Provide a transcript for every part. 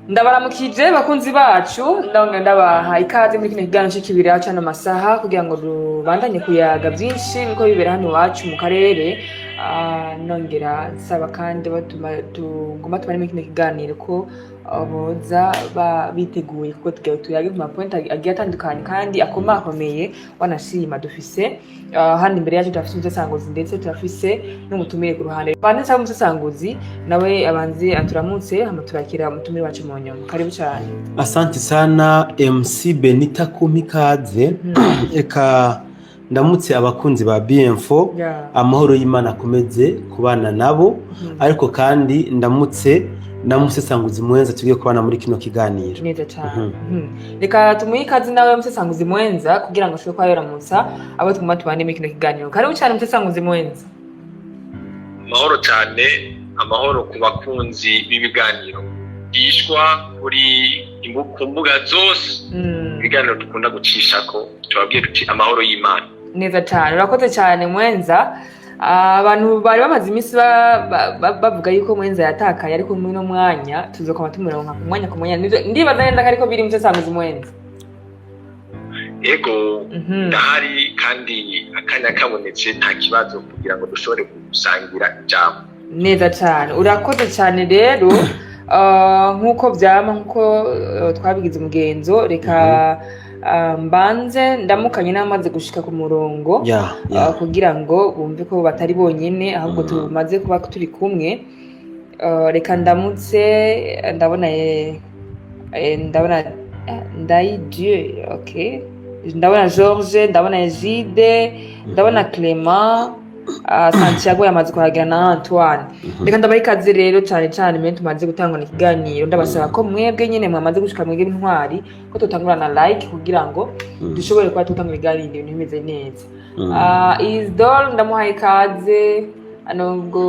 Ndabaramukije bakunzi bacu, ndabona ndabaha ikaze muri kino kiganiro c'ikibiriraho c'ano masaha kugira ngo tubandanye kuyaga vyinshi niko bibera hano iwacu mu karere. Nongera nsaba kandi tuguma tubane muri kino kiganiro ko boza biteguye, kuko tugira tuyage ku ma points agiye atandukanye kandi akomakomeye. Wanashima dufise hano imbere yacu turafise umusesanguzi, ndetse turafise n'umutumire ku ruhande. Banze nsaba umusesanguzi nawe abanze aturamutse, hama turakira umutumire wacu mu nyuma. Karibu cane. Asante sana MC Benita kumpa ikaze. Eka ndamutse abakunzi ba BM4. Amahoro y'Imana akomeze kubana nabo. Ariko kandi ndamutse na musesanguzi mwenza tugiye kubana muri kino kiganiro. Neza cane. Reka tumuhe ikaze nawe musesanguzi mwenza kugira ngo ashobore kuba yoramutsa abo tuguma tubane muri kino kiganiro. Karibu cane, musesanguzi mwenza. Amahoro cyane, amahoro ku bakunzi b'ibiganiro byishwa ku mbuga zose, ibiganiro dukunda gucishako. Tubabwiye tuti amahoro y'Imana. Neza cane, urakoze cane mwenza. Abantu bari bamaze iminsi bavuga yuko mwenza yatakaye, ariko muri uno mwanya tuzokoma tumuronka ku mwanya ku mwanya. Ndibaza neza ko ariko biri, musesanguzi mwenza. Ego, ndahari kandi akanya kabonetse nta kibazo kugira ngo dushobore gusangira ijambo. Neza cane, urakoze cane. Rero nk'uko vyama, nk'uko twabigize umugenzo, reka mbanze ndamukanye n'amaze gushika ku murongo kugira ngo bumve ko batari bonyene, ahubwo tumaze kuba turi kumwe. Reka ndamutse, ndabona ndabona Ndayi Dieu, okay, ndabona George, ndabona Egide, ndabona Clement, Santiago yamaze kuhagera na Antoine. Reka ndabaha ikaze rero cane cane mwe tumaze gutangana ikiganiro. Ndabasaba ko mwebwe nyene mwamaze gushika, mwebwe intwari, ko tutangura na like kugira ngo dushobore kuba tutangura ibiganiro ibintu bimeze neza. Isdor ndamuhaye ikaze nubwo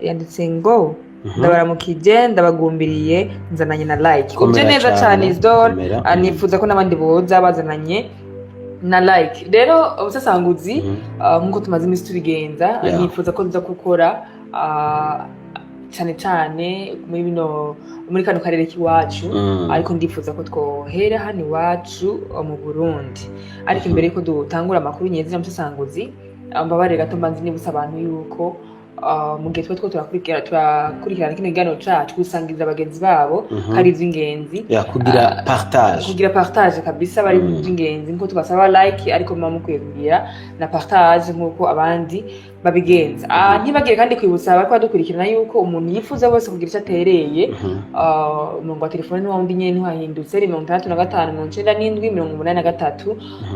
yanditse ngo ndabaramukije, ndabagumbiriye, nzananye na like. Uje Komera neza cane, cane Isdor. Komera. Nifuza ko n'abandi boza bazananye na like. Rero ubusasanguzi, nkuko tumaze iminsi tubigenza, nifuza ko tuza gukora cane cane muri bino, muri kano karere k'iwacu, ariko ndifuza ko twohera hano iwacu mu Burundi. Ariko imbere yuko dutangura amakuru nyezina, musasanguzi, mbabarire gato mbanze nibutsa abantu yuko mu gihe tuba two turakurikirana kino kiganiro cacu, gusangiza bagenzi babo ko ari ivy'ingenzi. Ya, kugira partage. Kugira partage kabisa bari ivy'ingenzi, nkuko tubasaba like, ariko muba mukwiye kugira na partage nkuko abandi babigenza. Ntibagire kandi kwibutsa abariko badukurikirana yuko umuntu yifuza wese kugira ico atereye, umurongo wa telefone ni wawundi nyene, ntiwahindutse, ni 65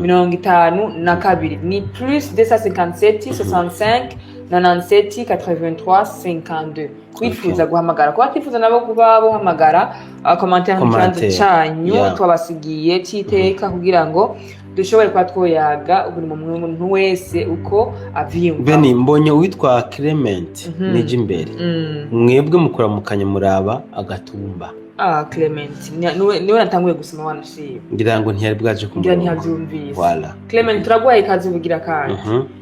97 83 52, ni plus 257 65 97 83 52 kwifuza guhamagara. Kuba batifuza nabo kuba bohamagara, commentaire mu kibanza Commentaire. canyu twabasigiye c'iteka kugira ngo dushobore kuba twoyaga buri muntu wese uko avyiyumva. Beni, mbonye uwitwa Clement nije imbere. Mwebwe mukuramukanya muraba agatumba. Ah, Clement niwe natanguye gusoma, wanashima. Ngira ngo ntiyari bwaje ku Ngira murongo. ntiyavyumvise. Voilà. Clement, turaguhaye ikaze ubugira kandi.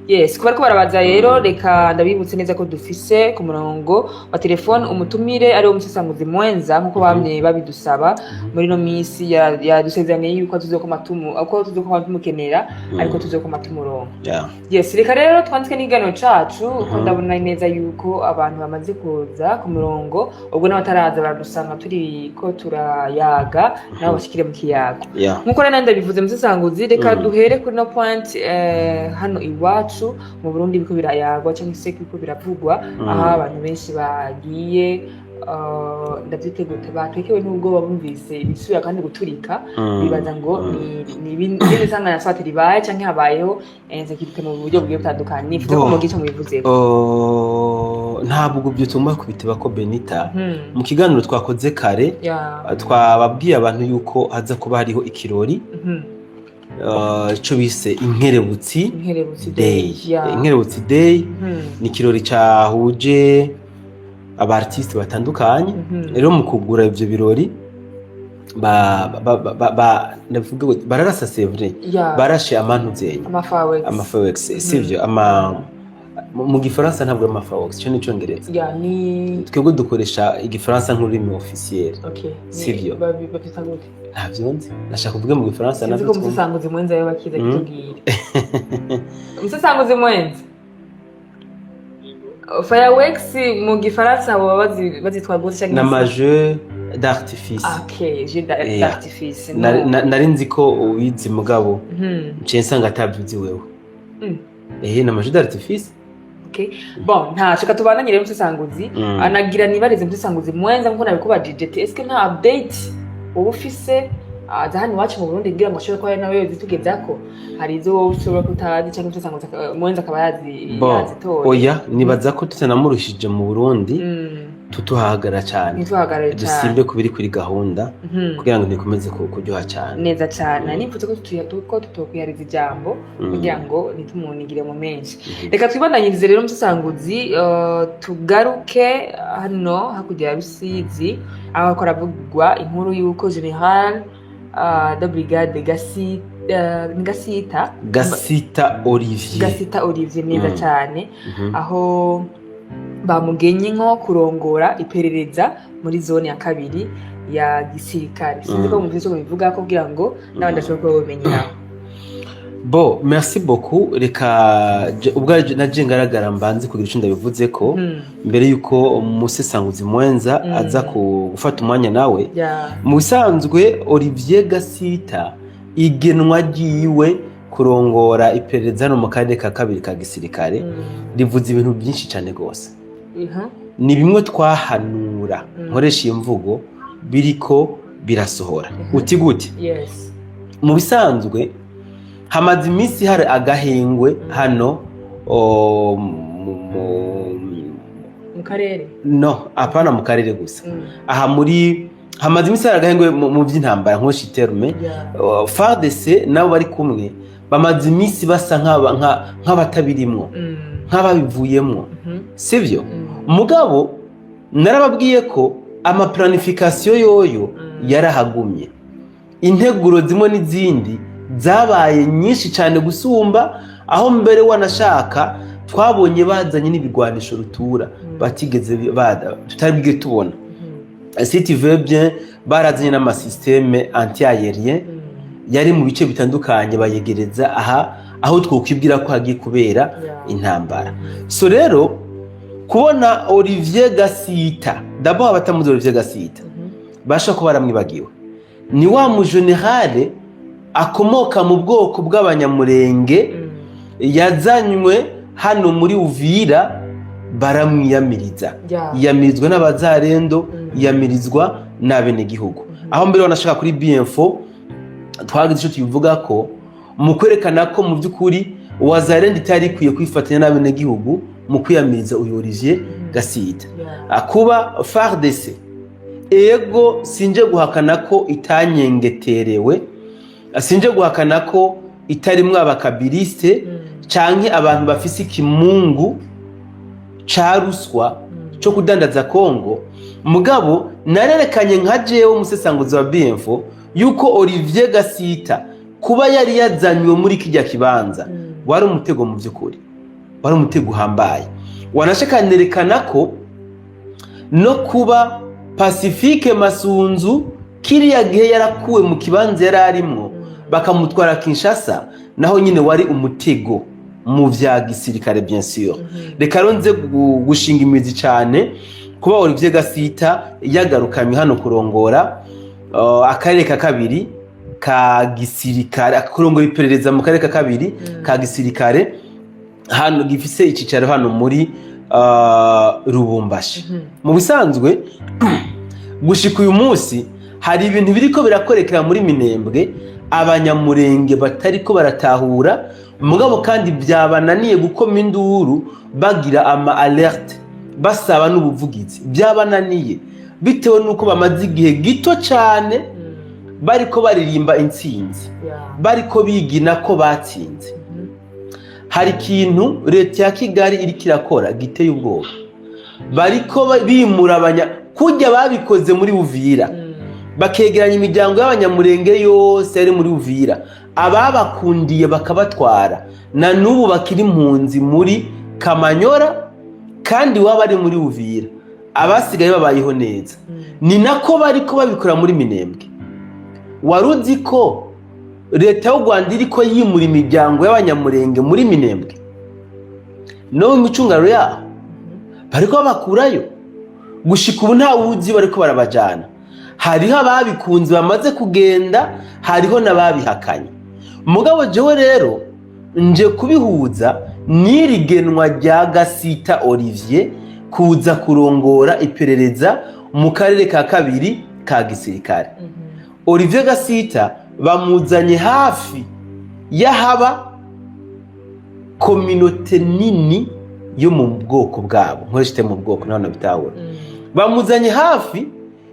Yes, kuba ariko barabaza rero, reka ndabibutse neza ko dufise ku murongo wa telefone umutumire ari wo musesanguzi mwenza, nkuko bamye babidusaba muri no minsi. Yadusezeraniye yuko tuzokoma tumu uko tuzokoma tumukenera, ariko tuzokoma tumurongo. Yes, reka rero twandike n'ikiganiro cacu uko ndabona neza yuko abantu bamaze kuza ku murongo. Ubwo n'abataraza baradusanga turiko turayaga, nabo bashikire mu kiyago. Nkuko rero ndabivuze, musesanguzi, reka duhere kuri no point hano iwacu mu Burundi biriko birayagwa cyangwa se biriko biravugwa, aho abantu benshi bagiye ndavyiteguye batekewe n'ubwoba bumvise ibisubira kandi guturika, bibaza ngo ni ibindi sanganya swate ribaye canke habayeho insécurité mu buryo bugiye butandukanye. Nifuza ko Bon. mugira ico mubivuzeko. Oh, ntabwo ibyo tugomba kubiteba ko Benita, mu kiganiro twakoze kare twababwiye abantu yuko haza kuba hariho ikirori ico bise Inkerebutsi Inkerebutsi Day. Inkerebutsi Day ni ikirori cahuje aba artistes batandukanye. Rero mu kugura ivyo birori ndavuga ngo bararasa, c'est vrai, barashe amantuzenye Ama fireworks. Ama fireworks, sivyo, ama Mu Gifaransa ntabwo ari ama fireworks, icyo ni Icyongereza. Ya, ni Twebwe dukoresha Igifaransa nk'ururimi officiel. Okay. Sivyo. Babyita gute? Ntabyo nzi, nashaka kuvuga mu Gifaransa. Sinzi Nabyo ko twumva. umusesanguzi mwenza yo bakiza kitubwira. Umusesanguzi mwenza, fireworks mu Gifaransa baba bazitwa gute canke? N'ama jeux d'artifice. Okay, jeu d'artifice. Nari nzi ko ubizi, mugabo nciye nsanga atabyuzi wewe. Eh, n'ama jeux d'artifice. Okay. Bon, ntaco, reka tubandanye rero, umusesanguzi. Anagira nibarize umusesanguzi mwenza, nkuko nabikubajije ati: eske nta update wowe ufise za hano iwacu mu Burundi, kugira ngo ashobore kuba ari nawe zitugezako? Hari izo wowe ushobora kutazi, canke umusesanguzi mwenza akaba yazi Bon, yazitoye? Oya, nibaza ko tutanamurushije mu Burundi, tutuhahagarara cyane. Ntituhagarare cyane. Dusimbe kubiri kuri gahunda kugira ngo ntikomeze kuryoha cyane. Neza cyane. Nipfutse ko ko tutokwihariza ijambo kugira ngo ntitumunigire mu menshi. Reka twibandanyirize rero, umusesanguzi, tugaruke hano hakurya ya Rusizi, aho hariko haravugwa inkuru y'uko général de brigade Gasita. Gasita Olivier. Gasita Olivier, neza cyane. Aho bamugenye nko kurongora iperereza muri zone ya kabiri ya gisirikare. Sinzi ko muvise ko bivuga ko kugira ngo n'abandi bashobore kuba bomenyeraho. Bon, merci beaucoup. Reka ubwo naje ngaragara, mbanze kugira icyo ndabivuze ko mbere yuko umusesanguzi mwenza aza gufata umwanya nawe. Mu bisanzwe, Olivier Gasita, igenwa ryiwe kurongora iperereza hano mu karere ka kabiri ka gisirikare rivuze ibintu byinshi cyane rwose. Ni bimwe twahanura, nkoresha iyo mvugo, biriko birasohora. Uti gute? Yes. Mu bisanzwe hamaze iminsi hari agahengwe hano Mu karere. No, apana mu karere gusa. Aha muri hamaze iminsi hari agahengwe mu by'intambara, nkoresha i terme. FARDC nabo bari kumwe bamaze iminsi basa nk'abatabirimwo, nk'ababivuyemwo, sivyo? Mugabo narababwiye ko ama planification yoyo yarahagumye, integuro zimwe n'izindi zabaye nyinshi cyane gusumba aho mbere wanashaka twabonye bazanye n'ibigwanisho rutura batigeze tutari bwige tubona. Si tu veux bien, barazanye n'ama système anti-aérien yari mu bice bitandukanye, bayegereza aha aho twokwibwira ko hagiye kubera intambara. So rero kubona Olivier Gasita, d'abord abatamuzi Olivier Gasita basha ko baramwibagiwe, ni wa mu général akomoka mu bwoko bw'Abanyamurenge, yazanywe hano muri Uvira baramwiyamiriza, yiyamirizwa n'abazarendo, yiyamirizwa n'abenegihugu, aho mbere wanashaka kuri BMFO twagize icyo tubivuga ko mu kwerekana ko mu by'ukuri Wazarendo itari ikwiye kwifatanya n'abenegihugu mu kwiyamiriza uyu Olivier Gasita. Kuba FARDC, ego, sinje guhakana ko itanyengeterewe, sinje guhakana ko itarimwo abakabiliste canke abantu bafise ikimungu ca ruswa co kudandaza Kongo, mugabo narerekanye nka jewe umusesanguzi wa BMFO yuko Olivier Gasita kuba yari yazanywe muri kijya kibanza wari umutego, mu by'ukuri wari umutego uhambaye. Wanashakanerekana ko no kuba Pacifique Masunzu kiriya gihe yarakuwe mu kibanza yari arimwo bakamutwara Kinshasa, naho nyine wari umutego mu vya gisirikare, bien sûr. Reka rero nze gushinga imizi cyane kuba Olivier Gasita yagarukanywe hano kurongora akarere ka kabiri ka gisirikare, kurongora iperereza mu karere ka kabiri ka gisirikare hano gifise icicaro hano muri Lubumbashi. Mu bisanzwe gushika uyu munsi hari ibintu biriko birakorekera muri Minembwe Abanyamurenge batariko baratahura, mugabo kandi byabananiye gukoma induru bagira ama alerte, basaba n'ubuvugizi. Byabananiye bitewe n'uko bamaze igihe gito cyane bariko baririmba intsinzi, bariko bigina ko batsinze. Hari ikintu leta ya Kigali iriko irakora giteye ubwoba. Bariko bimura abanya kurya babikoze muri Uvira, bakegeranya imiryango y'Abanyamurenge yose yari muri Uvira, ababakundiye bakabatwara, na n'ubu bakiri impunzi muri Kamanyora, kandi waba ari muri Uvira, abasigaye babayeho neza. Ni nako bariko babikora muri Minembwe. Wari uzi ko leta y'u Rwanda iriko yimura imiryango y'Abanyamurenge muri Minembwe no mu micungararo yaho? Bariko babakurayo. Gushika ubu nta wuzi bariko barabajana. Hariho ababikunze bamaze kugenda, hariho n'ababihakanye. Mugabo jewe rero nje kubihuza n'iri genwa rya Gasita Olivier kuza kurongora iperereza mu karere ka kabiri ka gisirikare. Olivier Gasita bamuzanye hafi y'ahaba communauté nini yo mu bwoko bwabo. Nkoresheje mu bwoko naho nabitahura. Bamuzanye hafi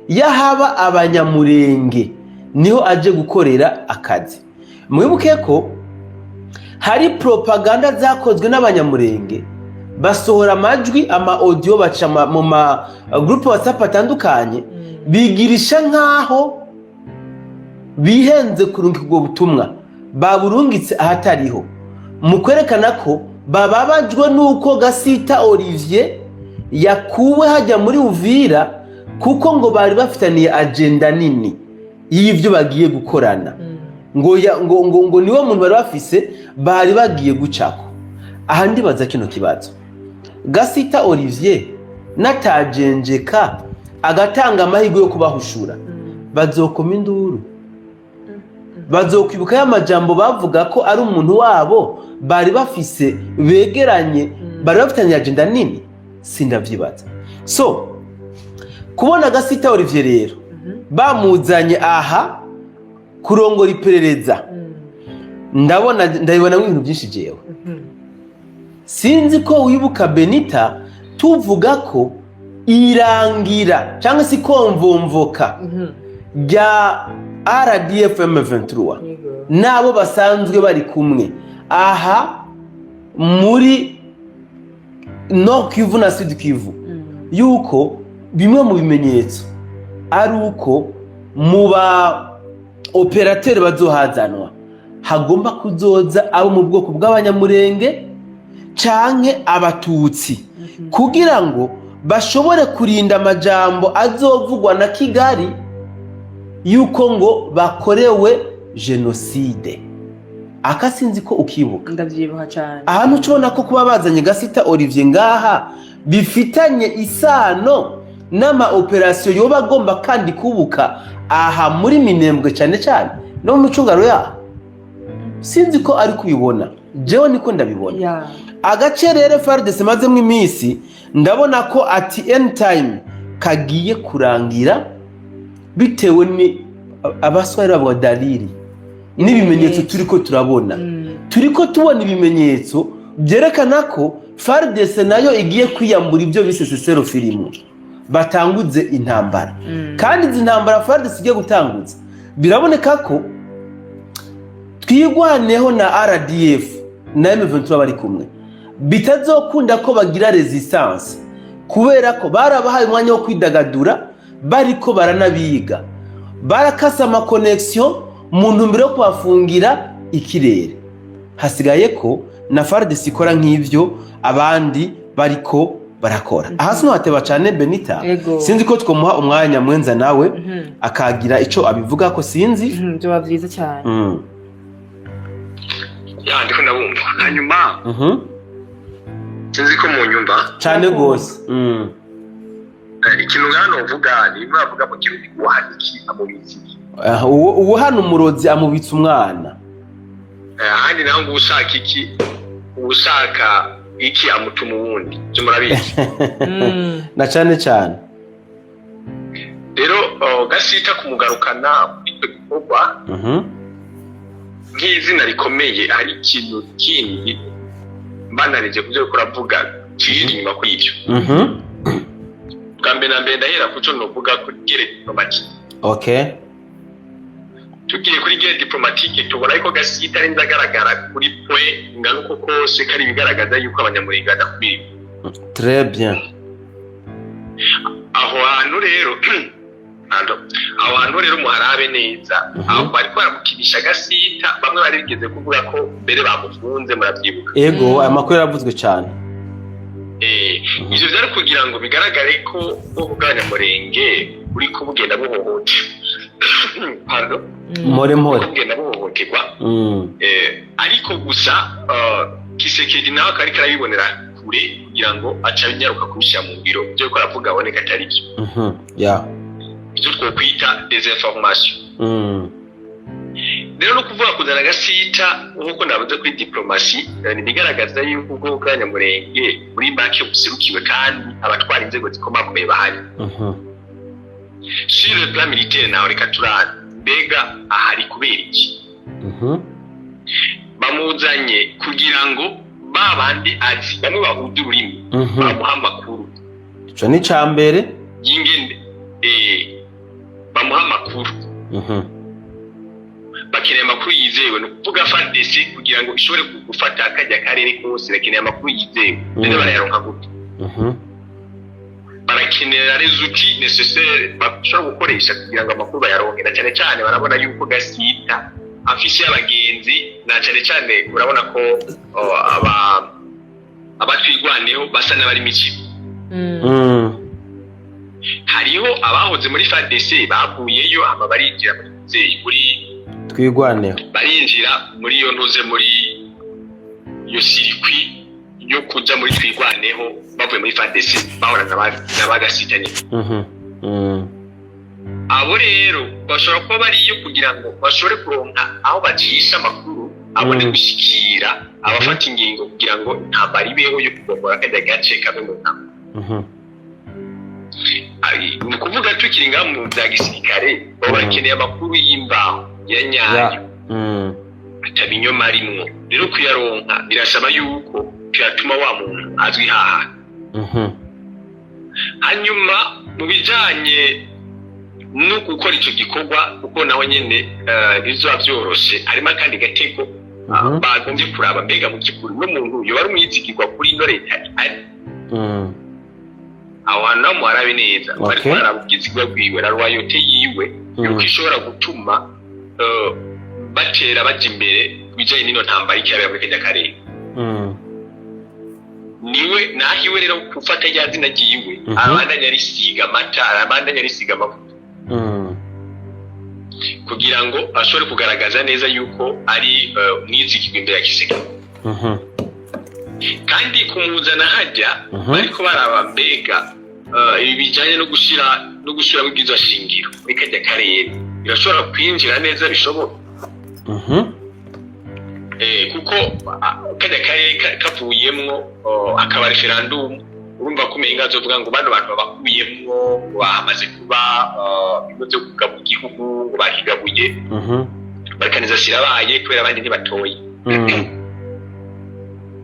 y'ahaba Abanyamurenge, niho aje gukorera akazi. Mwibuke ko hari propaganda zakozwe n'Abanyamurenge, basohora amajwi, ama audio, baca mu ma groupe WhatsApp atandukanye, bigirisha nk'aho bihenze kurungika ubwo butumwa, baburungitse ahatariho, mu kwerekana ko bababajwe n'uko Gasita Olivier yakuwe hajya muri Uvira, kuko ngo bari bafitaniye agenda nini y'ibyo bagiye gukorana, ngo niwe muntu bari bafise bari bagiye gucako. Aha ndibaza kino kibazo: Gasita Olivier natajenjeka agatanga amahirwe yo kubahushura, bazokoma induru, bazokwibuka y'amajambo bavuga ko ari umuntu wabo bari bafise begeranye, bari bafitanye agenda nini? Sindavyibaza. So kubona Gasita Olivier rero bamuzanye aha kurongora iperereza, ndabona ndabibonamo ibintu byinshi jewe. Sinzi ko wibuka, Benita, tuvuga ko irangira cyangwa se ikomvomvoka rya RDF M23 n'abo basanzwe bari kumwe aha muri Nord Kivu na Sud Kivu, yuko bimwe mu bimenyetso ari uko mu ba opérateurs bazohazanwa hagomba kuzoza abo mu bwoko bw'Abanyamurenge canke Abatutsi, kugira ngo bashobore kurinda amajambo azovugwa na Kigali yuko ngo bakorewe jenoside. Aka sinzi ko ukibuka. Ndavyibuka cane. Ahantu uca ubona ko kuba bazanye Gasita Olivier ngaha bifitanye isano n'ama opérations yoba agomba kandi kubuka aha muri Minembwe, cyane cyane no mu micungaro yaho. Sinzi ko ari kubibona, jewe niko ndabibona. Agace rero FARDC mazemwo iminsi, ndabona ko at any time kagiye kurangira, bitewe ni Abaswahili bavuga dalili, n'ibimenyetso turiko turabona. Turiko tubona ibimenyetso byerekana ko FARDC nayo igiye kwiyambura ibyo bise cessez-le-feu irimo, batanguze intambara. Kandi izi ntambara FARDC igiye gutanguza, biraboneka ko Twigwaneho na RDF na M23 bari kumwe bitazokunda ko bagira résistance, kubera ko barabahaye umwanya wo kwidagadura, bariko baranabiga, barakasa ama connexions mu ntumbero yo kubafungira ikirere. Hasigaye ko na FARDC ikora nk'ivyo abandi bariko barakora. Aha sinohateba cane, Benita. Ego. Sinzi ko twomuha umwanya mwenza nawe akagira ico abivuga ko, sinzi. Vyoba vyiza cyane. Ya, ndiko ndabumva. Hanyuma sinzi ko mu nyumva. Cane gose. Ikintu ngaha novuga ni bimwe bavuga mu Kirundi: uwahana iki amubitsa iki. Ah, uwo hano umurozi amubitsa umwana. Ahandi naho ngo uwushaka iki amutuma uwundi. Ivyo murabizi. Na cane cane. Rero Gasita kumugarukana muri icyo gikorwa nk'izina rikomeye, hari ikintu kindi mbananije ku byo uriko uravuga kiri inyuma kuri ibyo. Bwa mbere na mbere ndahera ku cyo novuga kuri guerre diplomatique. Tugiye kuri guerre diplomatique, tubona yuko Gasita arinze agaragara kuri point ingana uko kose, kari ibigaragaza yuko Abanyamurenge badakumiriwe. Très bien. Aho hantu rero, pardon, aho hantu rero muharabe neza. Aho bariko baramukinisha Gasita, bamwe bari bigeze kuvuga ko mbere bamufunze, muravyibuka. Ego, aya makuru yaravuzwe cane. Ivyo vyari kugira ngo bigaragare ko ubwoko bw'Abanyamurenge buriko bugenda buhohoterwa, pardon, Mpore mpore. buriko bugenda buhohoterwa. Ariko gusa Tshisekedi nawe akaba ariko arabibonera kure kugira ngo aca anyaruka kubishyira mu ngiro, ibyo ariko aravuga aboneka atari byo, ibyo twokwita désinformation. Rero no kuvuga kuzana Gasita, nk'uko navuze kuri diplomatie, ni ibigaragaza yuko ubwoko bw'Abanyamurenge muri make buserukiwe kandi abatwara inzego zikomakomeye bahari. Sur le plan militaire nawe reka turabe, mbega ahari kubera iki? Bamuzanye kugira ngo ba bandi azi, bamwe bahuza ururimi, bamuha amakuru. Ico ni ca mbere. Y'ingene bamuha amakuru. Bakeneye amakuru yizewe, ni ukuvuga FARDC kugira ngo ishobore gufata kajya karere kose bakeneye amakuru yizewe. Rero barayaronka gute? Barakenera les outils nécessaires bashobora gukoresha kugira ngo amakuru bayaronke, na cyane cyane barabona yuko Gasita afise abagenzi, na cyane cyane urabona ko oh, aba abatwigwaneho basa n'abari mikigo. Hariho abahoze muri FARDC bavuyeyo, hama barinjira muri Twigwaneho. Barinjira muri iyo ntuze, muri iyo circuit yo kuja muri Twigwaneho bavuye muri FARDC, bahorana n'abagasita nyine. Abo rero bashobora kuba bariyo kugira ngo bashobore kuronka aho bacisha amakuru abone gushikira abafata ingingo kugira ngo intambara ibeho yo kugombora kajya gace kabe mu ntambara. Ni ukuvuga tukiri ngaha mu bya gisirikare, baba bakeneye amakuru y'imbaho ya nyayo, atabinyoma arimwo. Rero kuyaronka birasaba yuko tuyatuma wa muntu azwi haha. Hanyuma mu bijanye no gukora ico gikorwa, kuko naho nyene bizoba vyoroshe, harimo akandi gatego. Bagombye kuraba mbega mu by'ukuri n'umuntu yoba ari umwizigirwa kuri ino leta ihari. Aho hantu naho muharabe neza, bariko bararaba ubwizigirwa bwiwe na loyauté yiwe, yuko ishobora gutuma batera baja imbere ku bijanye n'ino ntambara ikirabera muri kajya karere. Niwe nahiwe rero gufata rya zina ryiwe, arabandanya arisiga amata, arabandanya arisiga amavuta, kugira ngo ashobore kugaragaza neza yuko ari umwizigirwa imbere ya Tshisekedi. Kandi kumuzana hajya, bariko baraba mbega ibi bijanye no gushiramo ibwirizwa shingiro muri kajya karere birashobora kwinjira neza bishoboka? Kuko kajya karere kavuyemwo, akaba référendum, urumva ko umenga azovuga ngo bano bantu babakuyemwo, ngo bamaze kuba bimwe vyo kugabura igihugu, ngo bakigabuye, balkanisation irabaye kubera abandi ntibatoye.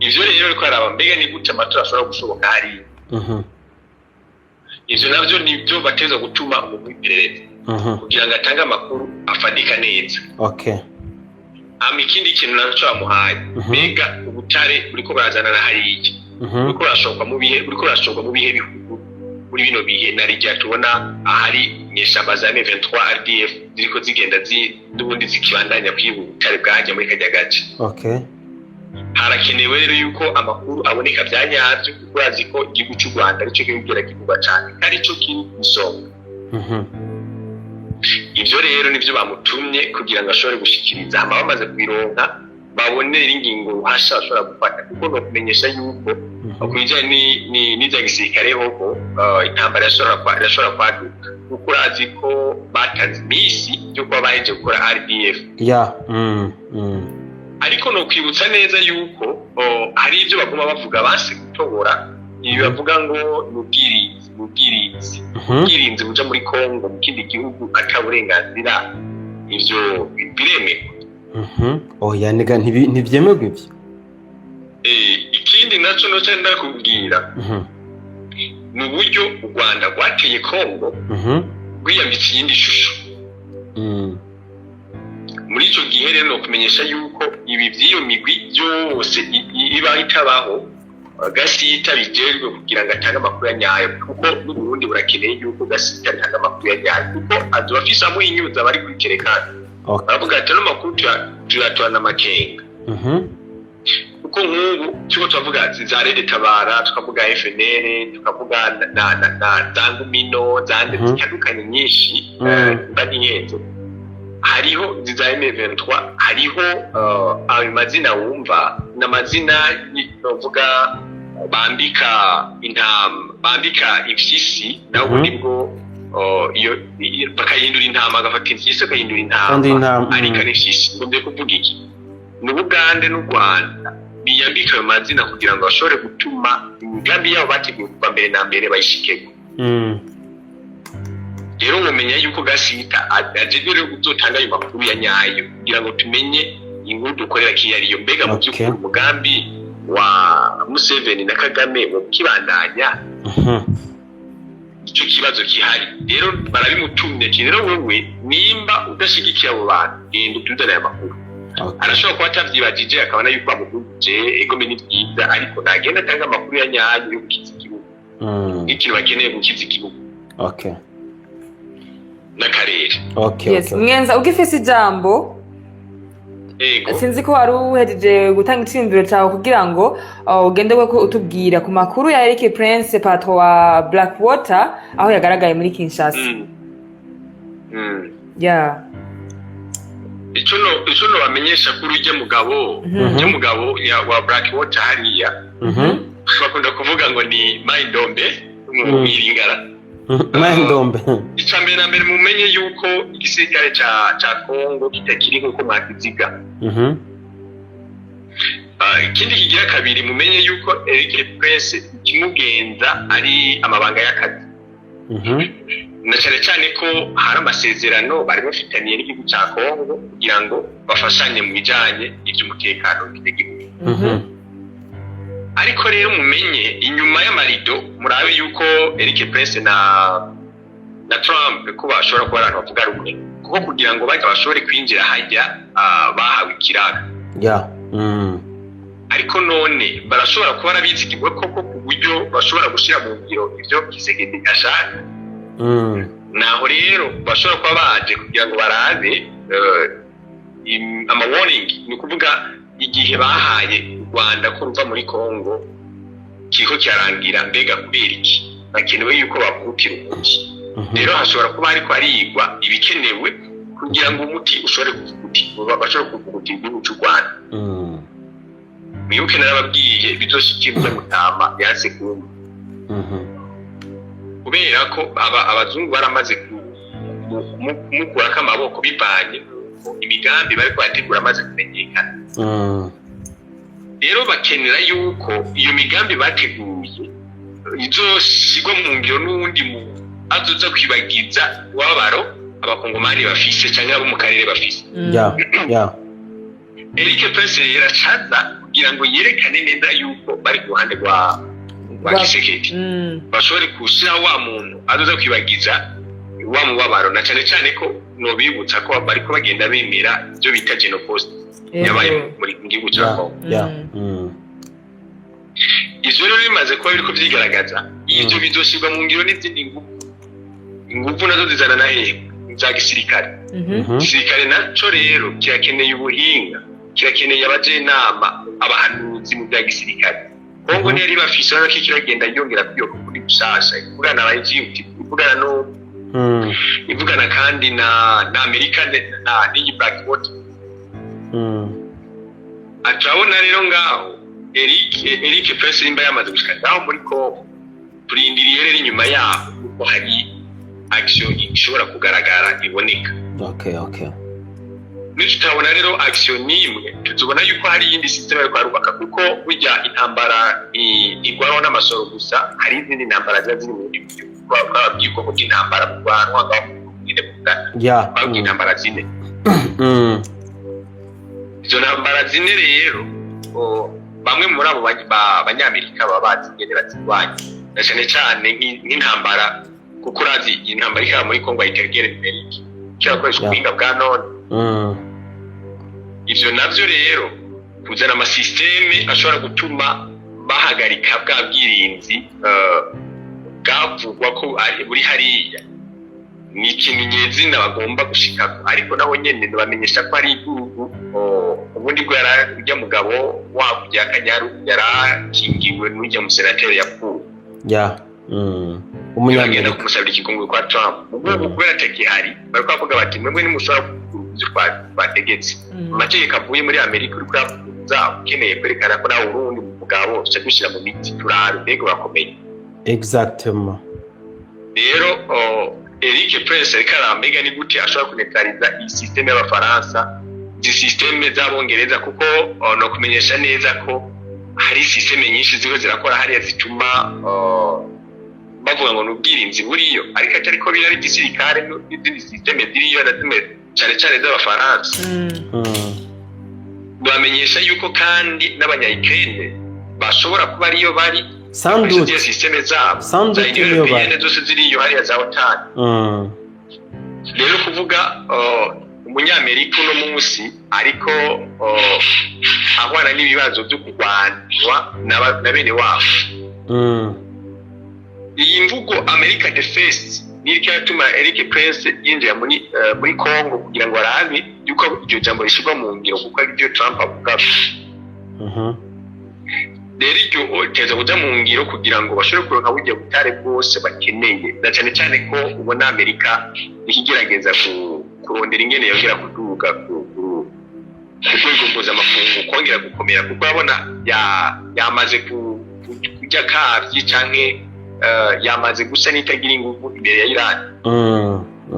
Ivyo rero ariko araba mbega ni gute amatora ashobora gushoboka hariya. Ivyo navyo nivyo bateza gutuma umuntu w'iperereza kugira ngo atange amakuru afadika neza. Hama ikindi kintu naco bamuhaye, mbega ubutare buriko burazanana hariya, buriko burashoka mu bihe bihugu muri bino bihe, na rijya tubona ahari inyeshamba za M23 RDF ziriko zigenda n'ubundi zikibandanya kwiba ubutare bwajya muri kajya gace. Harakenewe rero yuko amakuru aboneka bya nyabyo, kuko urazi ko igihugu cy'u Rwanda aricyo kibwira kivugwa cyane ko aricyo kiri ku isonga. Ivyo rero nivyo bamutumye kugira ngo ashobore gushikiriza, hama bamaze kubironka babonere ingingo ruhasha bashobora gufata, kuko no kumenyesha yuko ku bijanye n'ivya gisirikare hoho intambara irashobora kwaduka, kuko urazi ko batanze iminsi yo kuba bahejeje gukora RDF. Ariko no kwibutsa neza yuko hari ibyo baguma bavuga base gutobora, ibi bavuga ngo ni ubwirinzi, ni ubwirinzi, ubwirinzi buja muri Kongo, mu kindi gihugu ata burenganzira, ivyo biremerwa? Oya nega, ntivyemerwa ivyo. Ikindi naco noca ndakubwira ni uburyo u Rwanda rwateye Kongo rwiyambitse iyindi shusho. Muri ico gihe rero no kumenyesha yuko ibi vy'iyo migwi byose iba itabaho, Gasita bijejwe kugira ngo atange amakuru ya nyayo, kuko n'Uburundi burakeneye yuko Gasita atanga amakuru ya nyayo, kuko azoba afise amuhinyuza bari kuri kerekana. Baravuga ati ano makuru tuyatorana amakenga. Kuko nk'ubu turiko turavuga za RED Tabara, tukavuga FNL, tukavuga na za Ngumino zande zitandukanye nyinshi, mba ntihenze, hariho za M23, hariho ayo mazina wumva ni amazina novuga bambika intama, bambika impyisi naho ubundi bwo iyo bakayihindura intama, agafata impyisi akayihindura intama. Kandi intama. Ariko ari impyisi. Ngombe kuvuga iki? Ni Ubugande n'u Rwanda biyambika ayo mazina kugira ngo bashobore gutuma imigambi yabo bateguye kuva mbere na mbere bayishikeko. Rero mumenya yuko Gasita ajejwe rero kuzotanga ayo makuru ya nyayo kugira ngo tumenye inkuru dukorera kiyo ariyo. Mbega mu by'ukuri umugambi wa Museveni na Kagame wo kibandanya? Icyo kibazo gihari rero barabimutumye ati: "Rero wewe nimba udashigikiye abo bantu, genda utuzane aya makuru." Arashobora kuba atavyibagije, akabona yuko bamuhuje egome ni byiza, ariko nagenda atanga amakuru ya nyayo yo gukiza igihugu, nk'ikintu bakeneye gukiza igihugu n'akarere. Yes. Mwenza, ugifise ijambo. Ego. Sinzi ko wari uhejeje gutanga iciyumviro cawe kugira ngo ugende ko utubwira ku makuru ya Eric Prince, patron wa Blackwater, aho yagaragaye muri Kinshasa. Ico no bamenyesha kuri urya mugabo, urya mugabo wa Blackwater hariya, bakunda kuvuga ngo ni Maindombe mu Iringara. Maindombe. Ica mbere na mbere, mumenye yuko igisirikare ca Congo kitakiri nk'uko mwakiziga. Ikindi kigira kabiri, mumenye yuko Eric Prince ikimugenza ari amabanga y'akazi, na cyane cyane ko hari amasezerano bari bafitaniye n'igihugu ca Congo kugira ngo bafashanye mu bijanye n'ivy'umutekano w'igihugu. Ariko rero mumenye inyuma y'amarido, murabe yuko Eric Prince na Trump ko bashobora kuba ari abantu bavuga rumwe, kuko kugira ngo bajya bashobore kwinjira hajya bahawe ikiraka. Ariko none barashobora kuba barabizigirwa koko ku buryo bashobora gushyira mu ngiro ivyo Tshisekedi ashaka? Naho rero bashobora kuba baje kugira ngo barabe ama warning, ni ukuvuga igihe bahaye u Rwanda ko ruva muri Congo kiriko kirarangira. Mbega kubera iki bakenewe yuko bavukira umuti? Rero hashobora kuba hariko harigwa ibikenewe kugira ngo umuti ushobore kuvugutirwa, bashobore kuvugutira igihugu cy'u Rwanda. Mwibuke narababwiye bizoshikirwa mutama yanse kumva, kubera ko abazungu baramaze kumukurako amaboko bivanye nuko imigambi bariko barategura amaze kumenyekana. Rero bakenera yuko iyo migambi bateguye izosigwa mu ngiro n'uwundi muntu azoza kwibagiza ubabaro abakongomani bafise canke abo mu karere bafise. Eric Prince rero acaza kugira ngo yerekane neza yuko bari ku ruhande rwa Tshisekedi, bashobore gushyiraho wa muntu azoza kwibagiza wa mubabaro, na cane cane ko nobibutsa ko bariko bagenda bemera ibyo bita Genocost yabaye muri mu gihugu ca Congo. Ivyo rero bimaze kuba biriko vyigaragaza, ivyo bizoshirwa mu ngiro n'izindi nguvu. Inguvu nazo zizana na hehe? Za gisirikare. Igisirikare naco rero kirakeneye ubuhinga, kirakeneye abajenama, abahanuzi mu bya gisirikare. Kongo ntiyari bafise, urabona ko kiragenda yongera kwiyoka kuri gushasha, ivugana na Egypt, ivugana no ivugana kandi na Amerika na n'iyi Blackwater. Turabona rero ngaho Eric Prince nimba yamaze gushika ngaho muri Congo, turindiriye rero inyuma yaho kuko hari action ishobora kugaragara iboneka. Nitutabona rero action n'imwe, tuzobona yuko hari iyindi system yo kwarubaka, kuko burya intambara igwanwa n'amasoro gusa, hari izindi ntambara ziba ziri mu bindi buryo. Twababwiye ubwoko bw'intambara burwanwa ngaho nyine bungana. Babwiye intambara zine. Izo ntambara zine rero, bamwe muri abo banyamerika baba bazi ingene bazirwanya, na cane cane nk'intambara, kuko urazi intambara ikaba muri Congo ayita guerre numérique, kirakoresha ubuhinga bwa none. Ivyo navyo rero kuzana ama système ashobora gutuma bahagarika bwa bwirinzi bwavugwa ko buri hariya. Ni ikintu nyezina bagomba gushikako, ariko naho nyene bamenyesha ko ari igihugu ubundi bwo yari ujya mugabo wakurya Akanyaru yarakingiwe n'ujya musenateri yapfuye. Bagenda Umunyamerika. Kumusabira ikigongwe kwa Trump. Ubwo kubera atakihari, bariko bavuga bati: "Mwebwe ntimushobora kugura ivyo twategetse." Amategeko avuye muri Amerika uriko uravuza, ukeneye kwerekana ko nawe urundi mugabo tuca dushyira mu miti, turabe mbega urakomeye. Exactement. Rero Eric Prince ariko arambega ni gute ashobora kuneutraliza iyi système y'Abafaransa, izi système z'Abongereza, kuko no kumenyesha neza ko hari système nyinshi ziriho zirakora hariya zituma bavuga ngo ni ubwirinzi buriyo, ariko atari ko biri, ari igisirikare n'izindi système ziriyo na zimwe cane cane z'Abafaransa. Bamenyesha yuko kandi n'Abanya-Ukraine bashobora kuba ariyo bari Sans doute. ziriya système zabo Sans za doute Union niyo bari. Européenne zose ziriyo hariya za OTAN. Rero kuvuga umunyamerika uno munsi ariko ahwana n'ibibazo byo kurwanwa na bene wabo. Iyi mvugo "America the first" niyo yatuma Eric Prince yinjira muri Congo kugira ngo arabe yuko iryo jambo rishyirwa mu ngiro, kuko ari ryo Trump avuga. Rero iryo teza kuja mu ngiro kugira ngo bashobore kuronka burya butare bwose bakeneye, na cyane cyane ko ubona Amerika ikigerageza kurondera ingene yongera kuduga ku rwego mpuzamakungu, kongera gukomera, kuko urabona yamaze kurya kavyi canke yamaze gusa n'itagira ingufu imbere ya Iran,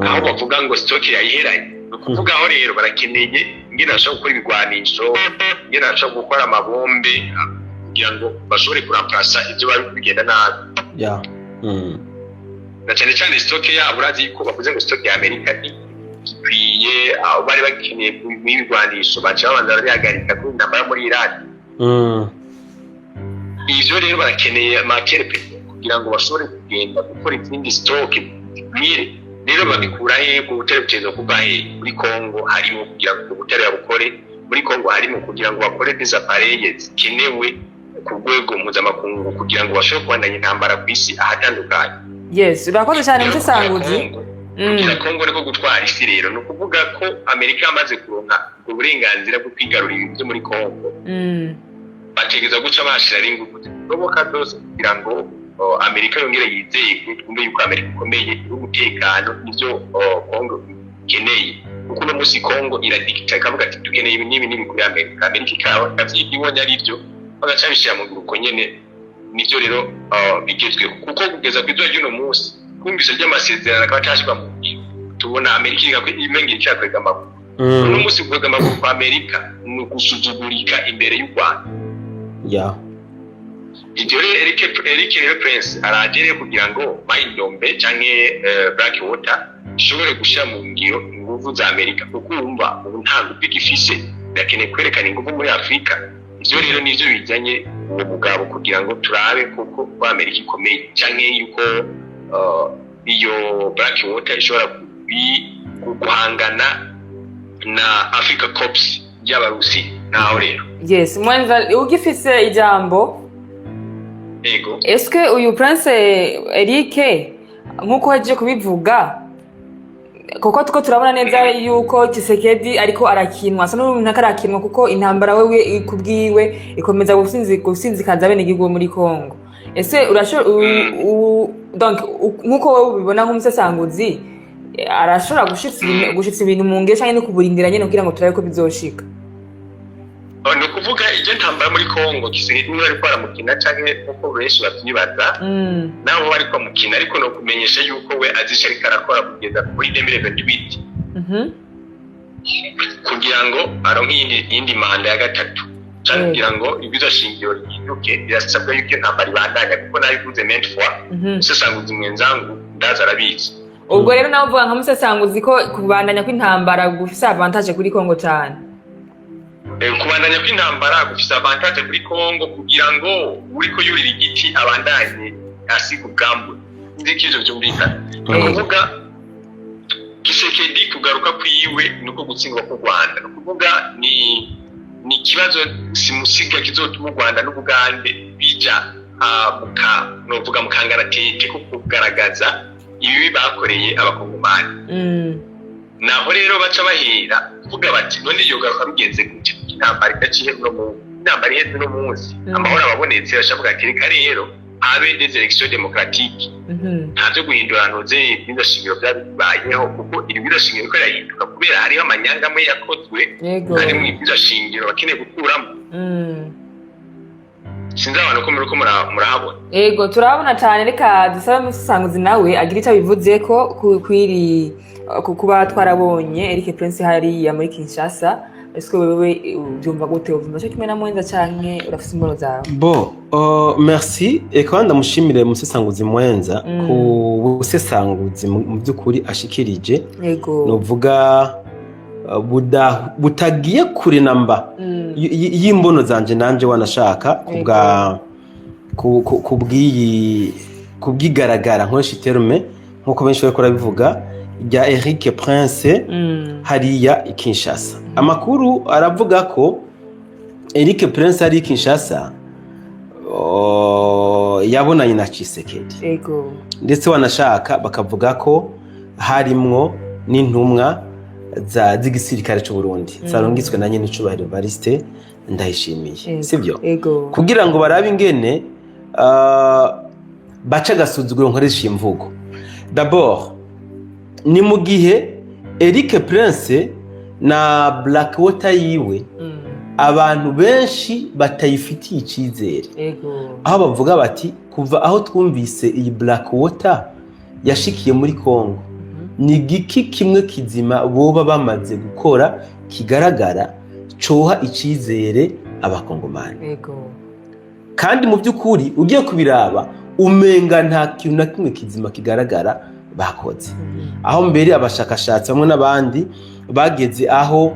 aho bavuga ngo stock yayiheranye. Ni ukuvuga aho rero barakeneye ingene bashobora gukora ibigwanisho, ingene bashobora gukora amabombe, kugira ngo bashobore kuramplasa ibyo bari bigenda nabi. Na cyane cyane stock yabo, urazi ko bavuze ngo stock ya Amerika ikwiye, aho bari bakeneye ibigwanisho baca babanza barabihagarika kuri intambara muri Iran. Ivyo rero barakeneye matière première kugira ngo bashobore kugenda gukora izindi stock zikwire. Rero babikura he? Ubwo butare butegerezwa kuva he? Muri Congo harimo, kugira ngo ubwo butare babukore muri Congo harimo, kugira ngo bakore des appareils zikenewe ku rwego mpuzamakungu, kugira ngo bashobore kubandanya intambara ku isi ahatandukanye. Yes, urakoze cyane, musesanguzi. Kugira Congo niko gutwara isi. Rero ni ukuvuga ko Amerika yamaze kuronka ubwo burenganzira bwo kwigarurira ibintu byo muri Congo, bategerezwa guca bashira ingufu zishoboka zose kugira ngo Amerika yongere yizeye, twumve yuko Amerika ikomeye, iri umutekano, nivyo Congo ikeneye, kuko uno munsi Congo iradikita ikavuga ati: "Dukeneye ibi n'ibi n'ibi kuri Amerika." Amerika ikaba ikavyiga, ibonye ari byo, bagaca bishyira mu ngiro uko nyene. Nivyo rero bigezweho, kuko kugeza ku izuba ry'uno munsi twumvise ry'amasezerano akaba atashyirwa mu ngiro, tubona Amerika imenga irakwega amaguru. Uno munsi kwega amaguru kwa Amerika ni ugusuzugurika imbere y'u Rwanda. Ibyo rero Eric rero Prince araje rero kugira ngo Mai-Ndombe canke Black Water ishobore gushyira mu ngiro inguvu za Amerika, kuko wumva ubu nta nguvu igifise, irakeneye kwerekana inguvu muri Afurika. Ivyo rero nivyo bizanye uwo mugabo, kugira ngo turabe koko ko Amerika ikomeye, canke yuko iyo Black Water ishobora guhangana na Africa Corps y'Abarusi naho rero. Yes, mwenza, ugifise ijambo. Yego. Eske uyu Prince Eric, nk'uko yaje kubivuga, kuko tuko turabona neza yuko Tshisekedi ariko arakinwa, asa n'umuntu ariko arakinwa, kuko intambara wewe kubwiwe ikomeza gusinzikaza bene igihugu muri Congo. Ese urashobora, donc nk'uko wowe ubibona nk'umusesanguzi, arashobora gushitsa ibintu mu ngiro, canke no kuburindira nyene kugira ngo turabe ko bizoshika? Ni ukuvuga iryo ntambara muri Congo, Tshisekedi niba ariko aramukina canke nkuko benshi bavyibaza, nabo bariko bamukina, ariko no kumenyesha yuko we azi ico ariko arakora kugeza kuri 2028, kugira ngo aronke iyindi manda ya gatatu, canke kugira ngo ibwirizwa shingiro rihinduke, birasabwa yuko iyo ntambara ibandanya, kuko nabivuze maintes fois. Umusesanguzi mwenzangu ndaza arabizi. Ubwo rero nawe uvuga nka musesanguzi ko kubandanya kw'intambara gufise avantage kuri Congo cane? Kubandanya kw'intambara gufise avantage kuri Congo, kugira ngo uriko yurira igiti abandanye asiga ubwambure. Nzi ko ivyo vyumvikana. Ni ukuvuga Tshisekedi kugaruka kwiwe nuko gutsindwa k'u Rwanda, ni ukuvuga ni ikibazo simusiga kizotuma u Rwanda n'Ubugande bija novuga mu kangaratete ko kugaragaza. Ibibi bakoreye Abakongomani. Naho rero baca bahera kuvuga bati: "None yogaruka bigenze gute?" Intambara idaciye uno munsi, intambara iheze uno munsi, amahoro ababonetse, bashavuga ati: "Reka rero habe des élections démocratiques." Nta byo guhindura ntuze ibwirizwa shingiro byaba bibayeho, kuko iri bwirizwa shingiro riko rirahinduka kubera hariho amanyanga amwe yakozwe harimo ibwirizwa shingiro bakeneye gukuramo. Sinzi abantu ko muriko murahabona. Ego, turabona cyane. Reka dusabe umusesanguzi nawe agira icyo abivuze ko kwiri kuba twarabonye Eric Prince hariya muri Kinshasa. Ese wewe ubyumva gute? Ubyumva cyo kimwe na Mwenza canke urafise imbono zawe? Bon, merci. Eka ndamushimire musesanguzi Mwenza ku busesanguzi mu by'ukuri ashikirije. Novuga butagiye kure namba y'imbono zanje nanje, wanashaka kubwa ku- ku- kubw'iyi kubwigaragara, nkoresha iterme nkuko benshi bariko barabivuga, rya Eric Prince hariya i Kinshasa. Amakuru aravuga ko Eric Prince ari i Kinshasa, yabonanye na Tshisekedi, ndetse wanashaka bakavuga ko harimwo n'intumwa z'igisirikare c'u Burundi zarungitswe na nyene icubahiro Evariste Ndayishimiye, sibyo? Ego. Kugira ngo barabe ingene baca agasuzuguro, nkoresha imvugo. D'abord ni mu gihe Eric Prince na Blackwater yiwe abantu benshi batayifitiye icizere, aho bavuga bati: "Kuva aho twumvise iyi Blackwater yashikiye muri Congo, ni igiki kimwe kizima boba bamaze gukora kigaragara coha icizere Abakongomani?" Kandi mu by'ukuri ugiye kubiraba, umenga nta kintu na kimwe kizima kigaragara bakoze, aho mbere abashakashatsi bamwe n'abandi bageze aho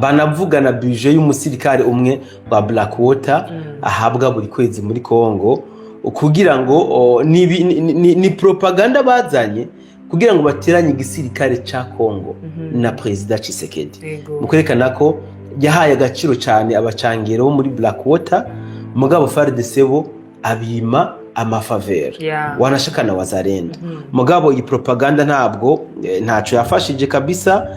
banavugana budget y'umusirikare umwe wa Blackwater ahabwa buri kwezi muri Congo, kugira ngo ni propaganda bazanye kugira ngo bateranye igisirikare ca Congo na Perezida Tshisekedi, mu kwerekana ko yahaye agaciro cyane abacangero bo muri Blackwater, mugabo FARDC bo abima ama faveurs, wanashaka na Wazalendo. Mugabo iyi propaganda ntabwo ntaco yafashije kabisa,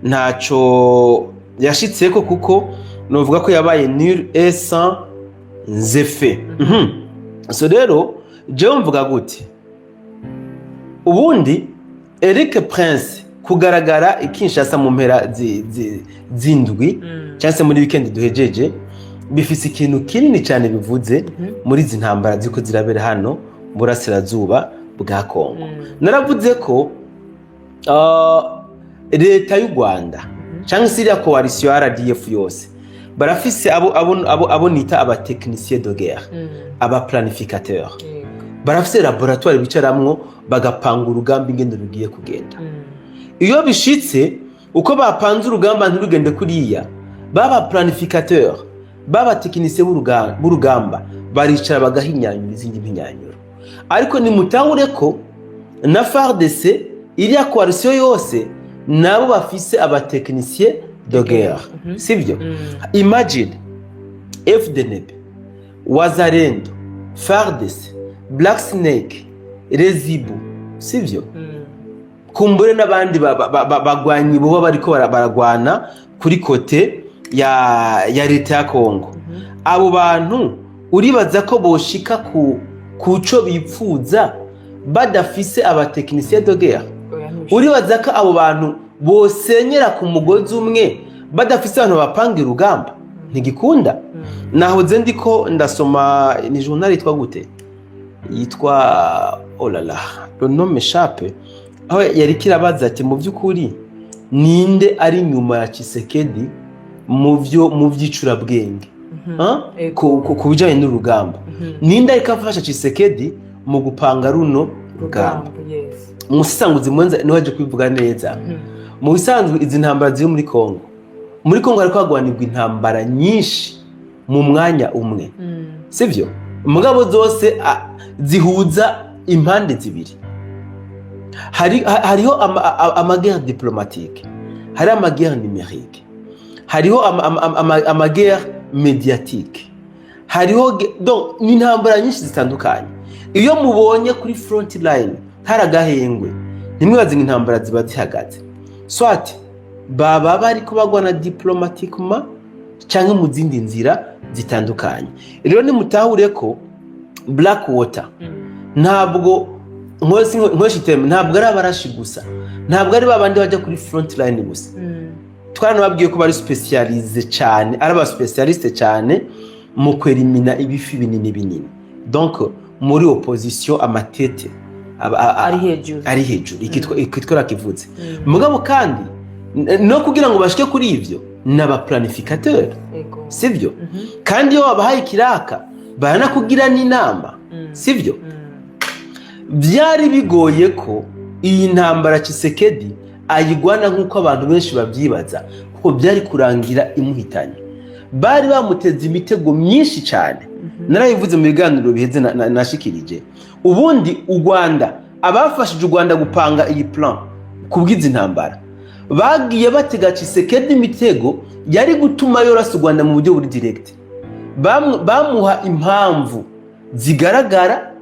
ntaco yashitseko, kuko novuga ko yabaye nul et sans effet. So rero jewe mvuga gute? Ubundi Eric Prince kugaragara i Kinshasa mu mpera z'indwi cyangwa se muri weekend duhejeje, bifise ikintu kinini cyane bivuze muri izi ntambara ziriko zirabera hano mu burasirazuba bwa Kongo. Naravuze ko leta y'u Rwanda cyangwa se iriya coalition ya RDF yose barafise abo nita aba techniciens de guerre, aba planificateurs. Barafise laboratoire bicaramwo bagapanga urugamba ingene rugiye kugenda. Iyo bishitse uko bapanze urugamba ntirugende kuriya, baba planificateur, baba technicien b'urugamba baricara bagahinyanyura izindi mpinyanyuro. Ariko nimutahure ko na FARDC, iriya coalition yose, nabo bafise aba technicien de guerre, sibyo? Imagine FDNB, Wazalendo, FARDC, Black Snake, Rezibu, sivyo? Kumbure n'abandi bagwanyi boba bariko baragwana kuri côté ya leta ya Kongo. Abo bantu uribaza ko boshika ku kuco bipfuza badafise aba techniciens de guerre? Oya, ntibishoboka. Uribaza ko abo bantu bosenyera ku mugozi umwe badafise abantu bapanga urugamba? Ntigikunda. Nahoze ndiko ndasoma, ni journal yitwa gute, yitwa, oh là là, le nom m'échappe, aho yari kirabaza ati: "Mu by'ukuri ninde ari inyuma ya Tshisekedi mu by'icurabwenge?" Hein? Ku bijanye n'urugamba, ninde ariko afasha Tshisekedi mu gupanga runo rugamba? Rugamba, yes. Umusisanguzi Mwenza niwe aje kubivuga neza. Mu bisanzwe izi ntambara ziri muri Kongo, muri Kongo hariko hagwanirwa intambara nyinshi mu mwanya umwe, sivyo? Mugabo zose zihuza impande zibiri. Hariho ama guerre diplomatique, hari ama guerre numérique, hariho ama guerre médiatique, hariho donc ni intambara nyinshi zitandukanye. Iyo mubonye kuri front line Hari agahengwe, ntimwibaze ngo intambara ziba zihagaze. Soit baba bariko bagwana diplomatiquement canke mu zindi nzira zitandukanye. Rero nimutahure ko Blackwater ntabwo nkoresha iterambere, ntabwo ari abarashi gusa, ntabwo ari babandi bajya kuri front line gusa. Twaranababwiye ko bari spécialisés cyane, ari aba spécialistes cyane mu kwerimina ibifi binini binini, donc muri opposition amatete ari hejuru. Ari hejuru, ikitwa rakivuze. Mugabo kandi no kugira ngo bashike kuri ivyo ni aba planificateur, sivyo? Kandi iyo wabahaye ikiraka baranakugira n'inama, sivyo? Byari bigoye ko iyi ntambara Tshisekedi ayigwana nk'uko abantu benshi babyibaza, kuko byari kurangira imuhitanye. Bari bamuteze imitego myinshi cyane. Narabivuze mu biganiro biheze nashikirije. Ubundi u Rwanda, abafashije u Rwanda gupanga iyi plan kubw'izi ntambara, bagiye batega Tshisekedi imitego yari gutuma yorasa u Rwanda mu buryo buri direct. Bamuha impamvu zigaragara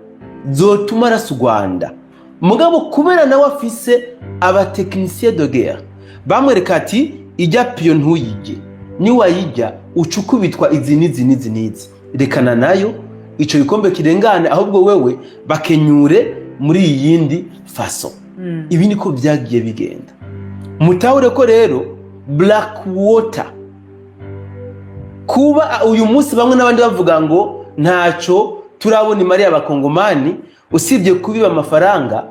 zotuma arasa u Rwanda. Mugabo kubera nawe afise aba techniciens de guerre, bamwereka ati: "Ijya piyo ntuyijye, niwayijya uca ukubitwa izi n'izi n'izi n'izi, rekana nayo, ico gikombe kirengane, ahubwo wewe bakenyure muri iyi yindi façon." Ibi niko byagiye bigenda. Mutahure ko rero Blackwater, kuba uyu munsi bamwe n'abandi bavuga ngo ntaco turabona imari y'abakongomani usibye kubiba amafaranga,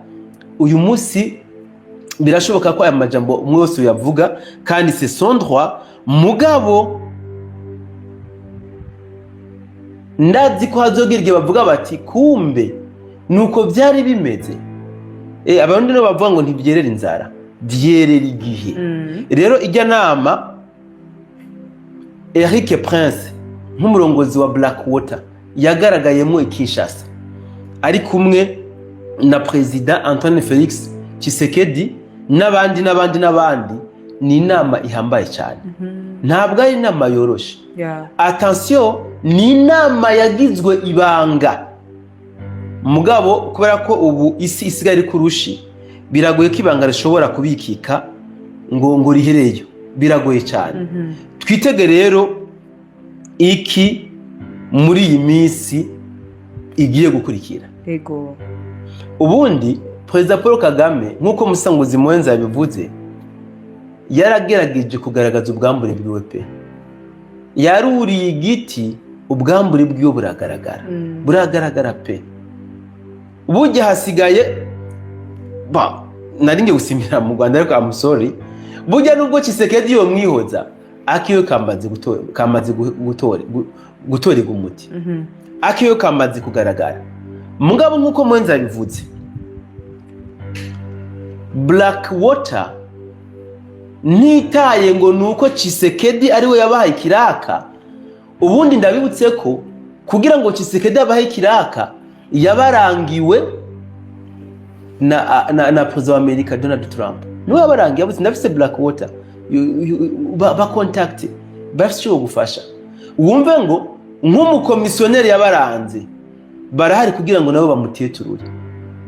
uyu munsi birashoboka ko aya majambo umwe wese uyavuga, kandi c'est son droit. Mugabo ndazi ko hazogira igihe bavuga bati: "Kumbe nuko byari bimeze." Abarundi nibo bavuga ngo ntibyerera inzara, byerera igihe. Rero ijya nama Eric Prince nk'umurongozi wa Blackwater yagaragayemo i Kinshasa ari kumwe na Perezida Antoine Felix Tshisekedi n'abandi n'abandi n'abandi, ni inama ihambaye cyane. Ntabwo ari inama yoroshe. Attention, ni inama yagizwe ibanga. Mugabo kubera ko ubu isi isigaye iri kurushi, biragoye ko ibanga rishobora kubikika ngo rihereyo, biragoye cyane. Twitege rero iki muri iyi minsi igiye gukurikira. Ubundi Perezida Paul Kagame, nk'uko Musanguzi Muwenza yabivuze, yaragerageje kugaragaza ubwambure bwiwe pe. Yaruriye igiti, ubwambure bwiwe buragaragara. Buragaragara pe. Burya hasigaye ba nari ngiye gusimbira mu Rwanda, ariko I'm sorry. Burya nubwo Tshisekedi yomwihoza, akiwe kamaze gutora, kamaze gutorerwa umuti. Akiwe kamaze kugaragara. Mugabo nk'uko Mwenza yabivuze, Blackwater ntitaye ngo ni uko Tshisekedi ariwe yabahaye ikiraka. Ubundi ndabibutse ko kugira ngo Tshisekedi abahe ikiraka, yabarangiwe na perezida wa Amerika Donald Trump. Niwe yabarangiye, yavuze: "Ndafise Blackwater, ba contact bafise icyo gufasha." Wumve ngo nk'umukomisiyoneri yabaranze, barahari kugira ngo nabo bamuteturure,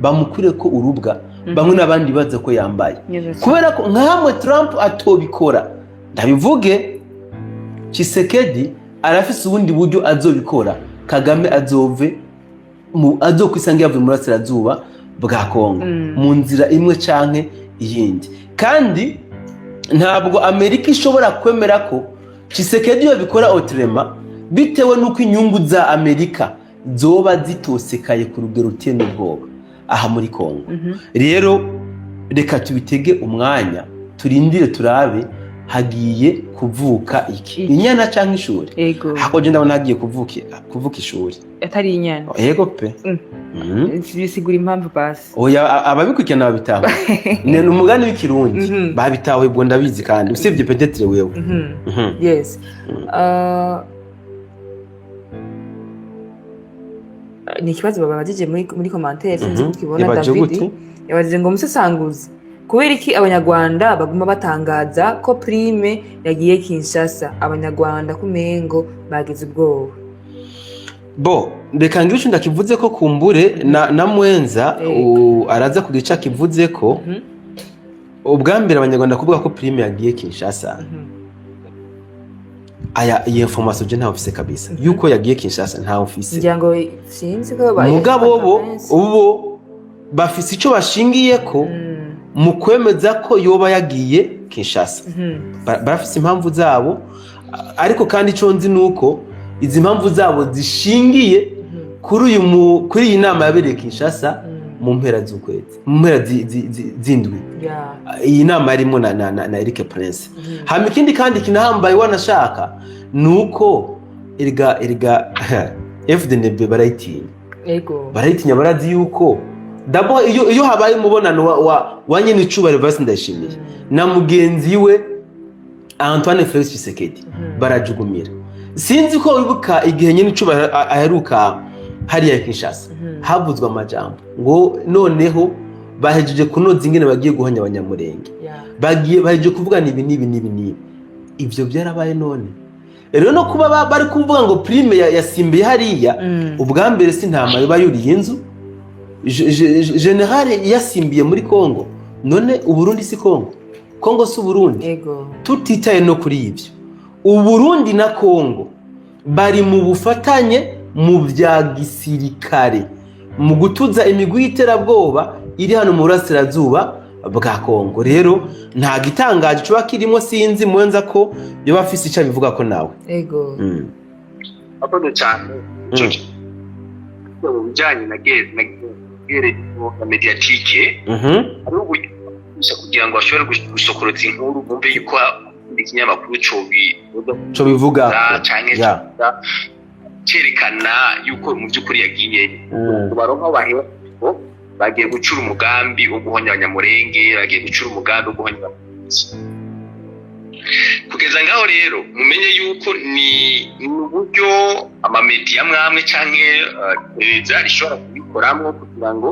bamukure ko urubwa bamwe n'abandi baza ko yambaye. Neza cyane. Kubera ko nkamwe Trump atobikora, ndabivuge, Tshisekedi arafise ubundi buryo azobikora. Kagame azove mu azokwisanga yavuye mu burasirazuba bwa Kongo mu nzira imwe canke iyindi. Kandi ntabwo Amerika ishobora kwemera ko Tshisekedi yobikora autrement, bitewe n'uko inyungu za Amerika zoba zitosekaye ku rugero ruteye n'ubwoba aha muri Kongo. Rero reka tubitege umwanya, turindire turabe hagiye kuvuka iki. Iki. Inyana canke ishuri? Hako je ndabona hagiye kuvuka ishuri. Atari inyana. Yego pe. Bisigura impamvu basi. Oya, ababikurikirana babitahuye. Ni umugani w'ikirundi. Babitahuye ubwo, ndabizi, kandi usibye peut-être wewe. Yes. Ni ikibazo babajije muri commentaire, sinzi ko ukibona. Yabajije David gute? Yabajije ngo: "Musesanguzi, kubera iki abanyarwanda baguma batangaza ko Prime yagiye Kinshasa? Abanyarwanda kumengo bagize ubwoba." Bo, reka ngire ico ndakivuze ko kumbure na Mwenza araza kugira ico akivuze ko. Ubwa mbere, Abanyarwanda kuvuga ko Prime yagiye Kinshasa, aya iyi information je ntawe mfise kabisa. Yuko yagiye Kinshasa, ntawe mfise. Ngira ngo sinzi ko Mugabo bo bafise ico bashingiyeko mu kwemeza ko yoba yagiye Kinshasa. Barafise impamvu zabo, ariko kandi ico nzi nuko izi mpamvu zabo zishingiye kuri iyi nama yabereye Kinshasa mu mpera z'ukwezi, mu mpera z'indwi. Iyi nama yarimo na Eric Prince. Hama ikindi kandi kinahambaye wanashaka ni uko erega FDNB barayitinya. Barayitinya, barazi yuko d'abord iyo habaye umubonano wa nyene icubahiro Evariste Ndayishimiye na mugenzi we Antoine Felix Tshisekedi, barajugumira. Sinzi ko wibuka igihe nyene icubahiro aheruka hariya Kinshasa, havuzwe amajambo ngo noneho bahejeje kunoza ingene bagiye guhonya Abanyamurenge, bagiye bahejeje kuvugana ibi n'ibi n'ibi n'ibi. Ivyo byarabaye. None rero no kuba bari kuvuga ngo Prime yasimbiye hariya, ubwa mbere si intama yoba yuriye inzu. Général yasimbiye muri Congo, none Uburundi si Congo? Congo si Uburundi? Tutitaye no kuri ibyo, Uburundi na Congo bari mu bufatanye mu bya gisirikare mu gutuza imigwi y'iterabwoba iri hano mu burasirazuba bwa Kongo. Rero nta gitangaje kiba kirimo. Sinzi Mwenza ko yoba afise icyo abivuga ko nawe. Ego. Akoze cyane. Mu bijyanye na guerre na médiatique, hariho uburyo gusa kugira ngo bashobore gusokorotsa inkuru, bumve yuko ikinyamakuru cobivuga co bivuga canke cerekana yuko mu by'ukuri yagiye. Baronka aho bahera ko bagiye gucura umugambi wo guhonya Abanyamurenge, bagiye gucura umugambi wo guhonya Abatutsi. Kugeza ngaho rero mumenye yuko ni uburyo amamediya amwe amwe canke iperereza rishobora kubikoramwo kugira ngo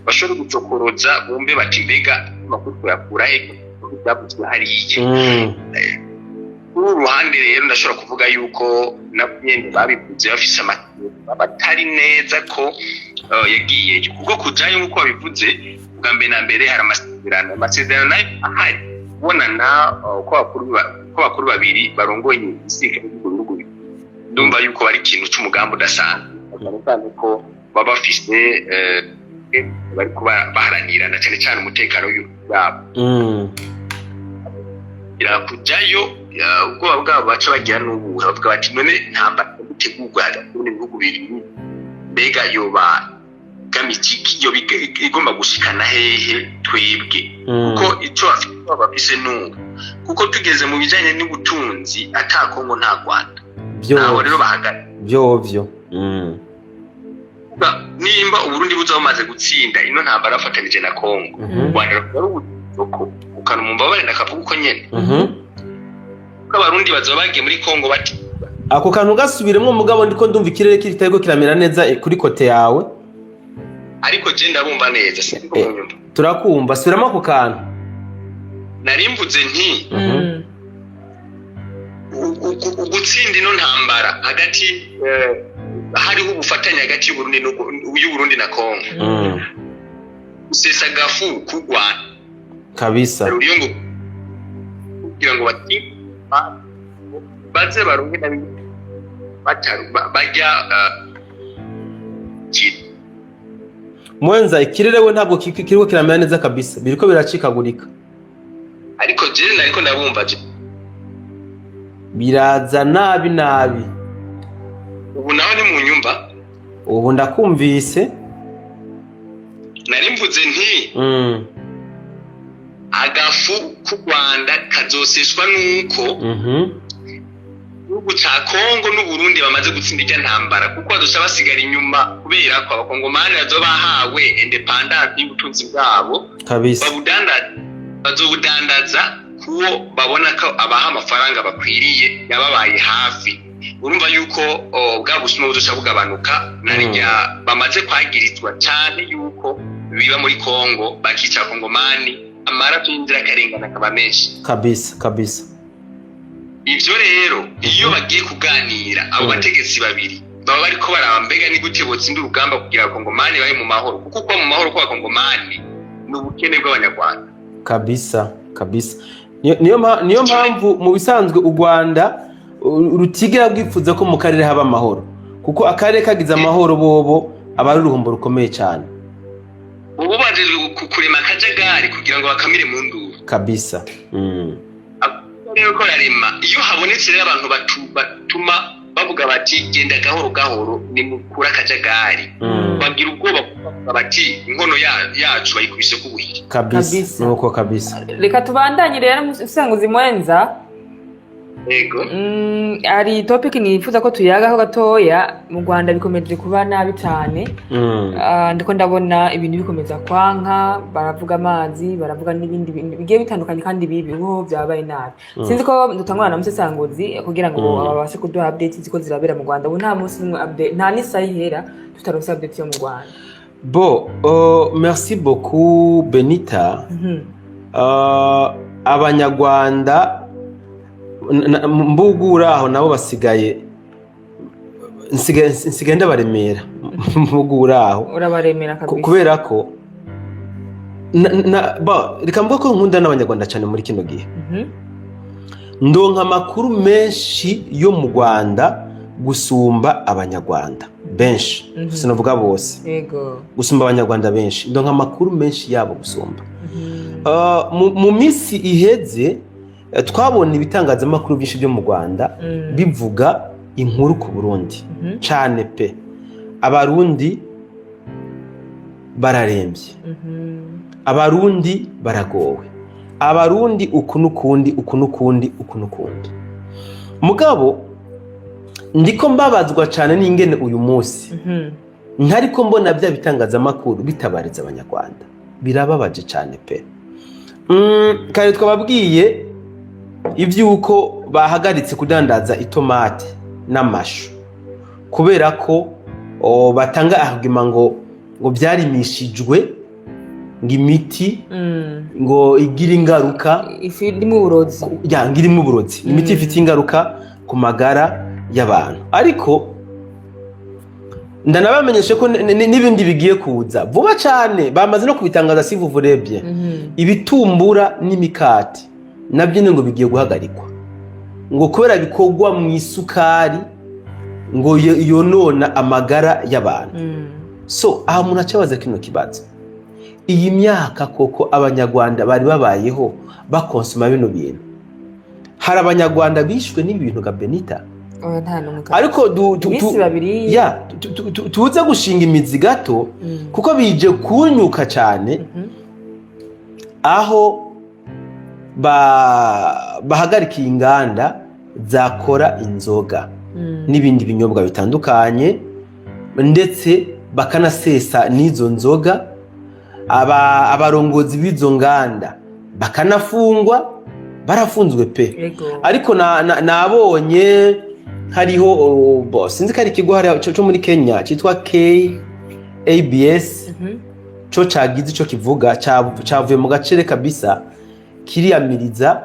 bashobore gucokoroza, bumve bati: "Mbega amakuru tuyakura he ko byavuzwe hariya?" Kuri uru ruhande rero ndashobora kuvuga yuko nabo nyene babivuze bafise amakuru batari neza ko yagiyeyo, kuko kujayo nk'uko babivuze, bwa mbere na mbere hari amasezerano nayo ahari kubonana, ko abakuru babiri barongoye igisirikare cy'ibyo bihugu bibiri. Ndumva yuko bari ikintu c'umugambi udasanzwe, cyane cyane ko baba bafise bari kuba baharanira na cyane cyane umutekano w'ibihugu byabo. Kujayo, ubwoba bwabo baca bagira n'ubu bavuga bati: "None intambara gutegurwa hagati y'ibihugu bibiri, mbega yoba igamije iki? Yoba igomba gushikana hehe twebwe?" Kuko ico bafise n'ubu, kuko tugeze mu bijanye n'ubutunzi, ata Kongo nta Rwanda, ntaho rero bahagaze. Vyovyo. Nimba Uburundi buza bumaze gutsinda ino ntambara bafatanije na Kongo, u Rwanda ruba rubuze ukana umumbabare ndakavuga uko nyene, kuko Abarundi bazoba bagiye muri Kongo bati Ako kantu gasubiremwo, mugabo ndiko ndumva ikirere kitariko kiramera neza kuri côté yawe. Ariko je ndabumva neza, sinzi ko munyumva. Turakumva, subiramo ako kantu. Nari mvuze nti ugutsinda ino ntambara hagati, hariho ubufatanye hagati y'Uburundi na Kongo, gusesa agafu k'u Rwanda ruriyo ngo kugira ngo bati baze baronke na bimwe bajya Mwenza, ikirere we ntabwo kiriko kiramera neza kabisa, biriko biracikagurika. Ariko je nariko ndabumva je. Biraza nabi nabi. Ubu naho ni mu nyumba? Ubu ndakumvise. Nari mvuze nti agafu k'u Rwanda kazoseswa nuko igihugu ca Kongo n'Uburundi bamaze gutsinda irya ntambara, kuko bazoca basigara inyuma kubera ko Abakongomani bazoba bahawe indépendance y'ubutunzi bwabo. Bazobudandaza kuwo babona ko abaha amafaranga bakwiriye, yababaye hafi. Urumva yuko bwa busuma buzoca bugabanuka narirya bamaze kwagirizwa cane yuko biba muri Kongo, bakica Abakongomani, amaraso y'inzirakarengane akaba menshi. Kabisa kabisa. Ivyo rero iyo bagiye kuganira abo bategetsi babiri. Baba bariko baraba mbega ni gute botsinda urugamba kugira Abakongomani babe mu mahoro, kuko kuba mu mahoro kw'Abakongomani ni ubukene bw'Abanyarwanda. Kabisa kabisa. Niyo mpamvu mu bisanzwe u Rwanda rutigera rwifuza ko mu karere haba amahoro, kuko akarere kagize amahoro bobo aba ari uruhombo rukomeye cyane. Ubu bajejwe kurema akajagari kugira ngo bakamire mu nduru. Kabisa. Rero ko bararema, iyo habonetse rero abantu batuma bavuga bati: "Genda gahoro gahoro, nimukure akajagari", bagira ubwoba kuko bati: "Inkono yacu bayikubise ku buhiri." Kabisa. Kabisa. Nuko kabisa. Reka tubandanye rero, musesanguzi mwenza. Yego. Hari topic nifuza ko tuyagaho gatoya. Mu Rwanda bikomeje kuba nabi cyane. Ah, ndiko ndabona ibintu bikomeza kwanka. Baravuga amazi, baravuga n'ibindi bintu bigiye bitandukanye kandi bibi, ubu byabaye nabi. Sinzi ko dutangura na musesanguzi kugira ngo babashe kuduha update ziko zirabera mu Rwanda. Ubu nta munsi n'umwe update, nta n'isaha ihera tutaronse update yo mu Rwanda. Bon, merci beaucoup, Benita. Abanyarwanda mbugura aho nabo basigaye nsigaye ndabaremera mbugura aho. Urabaremera kabisa. Kubera ko reka mvuge ko nkunda n'Abanyarwanda cyane muri kino gihe. Ndonka amakuru menshi yo mu Rwanda gusumba Abanyarwanda benshi. Sinavuga bose. Gusumba Abanyarwanda benshi, ndonka amakuru menshi yabo gusumba. Mu minsi iheze twabona ibitangazamakuru byinshi byo mu Rwanda bivuga inkuru ku Burundi cane pe. Abarundi bararembye, Abarundi baragowe, Abarundi uku n'ukundi, uku n'ukundi, uku n'ukundi. Mugabo ndiko mbabazwa cane n'ingene uyu munsi ntariko mbona bya bitangazamakuru bitabariza Abanyarwanda. Birababaje cane pe. Kare twababwiye ivy'uko bahagaritse kudandaza itomate n'amashu kubera ko batanga argument ngo byarimishijwe ngo imiti ngo igira ingaruka. Ifu irimo uburozi. Ya, ngo irimo uburozi, imiti ifite ingaruka ku magara y'abantu. Ariko ndanabamenyeshe ko n'ibindi bigiye kuza vuba cyane, bamaze no kubitangaza, si vous voulez bien. Ibitumbura n'imikati nabyo ni ngo bigiye guhagarikwa, ngo kubera bikorwa mu isukari ngo yonona amagara y'abantu. So aha umuntu acabaza kino kibazo: iyi myaka koko Abanyarwanda bari babayeho bakonsoma bino bintu, hari Abanyarwanda bishwe n'ibi bintu ga Benita? Oya, nta n'umwe kabisa. Ariko iminsi babiri. Ya, tuze gushinga imizi gato, kuko bije kunyuka cyane aho bahagarikiye inganda zakora inzoga n'ibindi binyobwa bitandukanye, ndetse bakanasesa n'izo nzoga. Abarongozi b'izo nganda bakanafungwa, barafunzwe pe. Ariko nabonye hariho bo, sinzi ko ari ikigo hariya cyo muri Kenya cyitwa KABS, co cagize ico kivuga, cavuye mu gacere kabisa, kiriyamiriza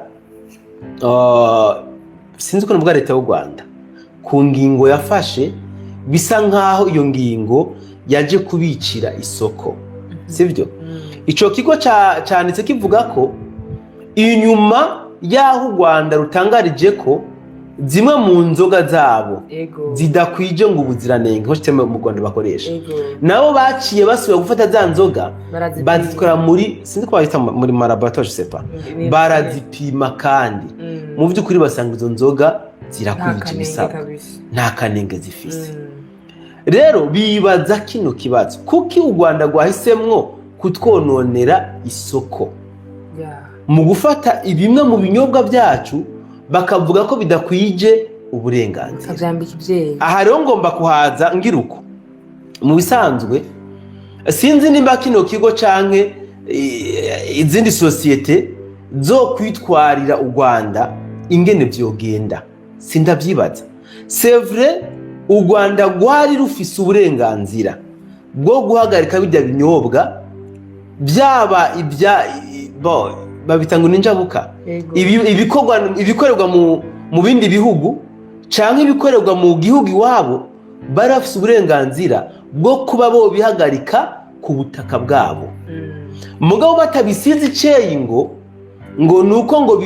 sinzi ko navuga leta y'u Rwanda ku ngingo yafashe, bisa nkaho iyo ngingo yaje kubicira isoko, sibyo? Ico kigo canditse kivuga ko inyuma y'aho u Rwanda rutangarije ko zimwe mu nzoga zabo zidakwije ngo ubuziranenge nko système mu Rwanda bakoresha, nabo baciye basubira gufata za nzoga, Barazipima. bazitwara muri, sinzi ko bazita muri ma laboratoire, je sais pas, barazipima kandi mu by'ukuri basanga izo nzoga nta zirakwije kanenge ibisabwa, kabisa. Nta kanenge zifise. Rero bibaza kino kibazo: kuki u Rwanda rwahisemwo kutwononera isoko mu gufata bimwe mu binyobwa byacu bakavuga ko bidakwije uburenganzira, bakavyambika ivyeyi? Aha rero ngomba kuhaza ngira uko: mu bisanzwe sinzi nimba kino kigo canke izindi sosiyete zo kwitwarira u Rwanda ingene vyogenda, sindavyibaza. C'est vrai, u Rwanda rwari rufise uburenganzira bwo guhagarika bijya binyobwa, byaba ibya bo babita ngo ninjabuka, ibikorwa, ibikorerwa mu bindi bihugu canke ibikorerwa mu gihugu iwabo. Bari bafise uburenganzira bwo kuba bobihagarika ku butaka bwabo, mugabo batabisize iceyi ngo nuko ngo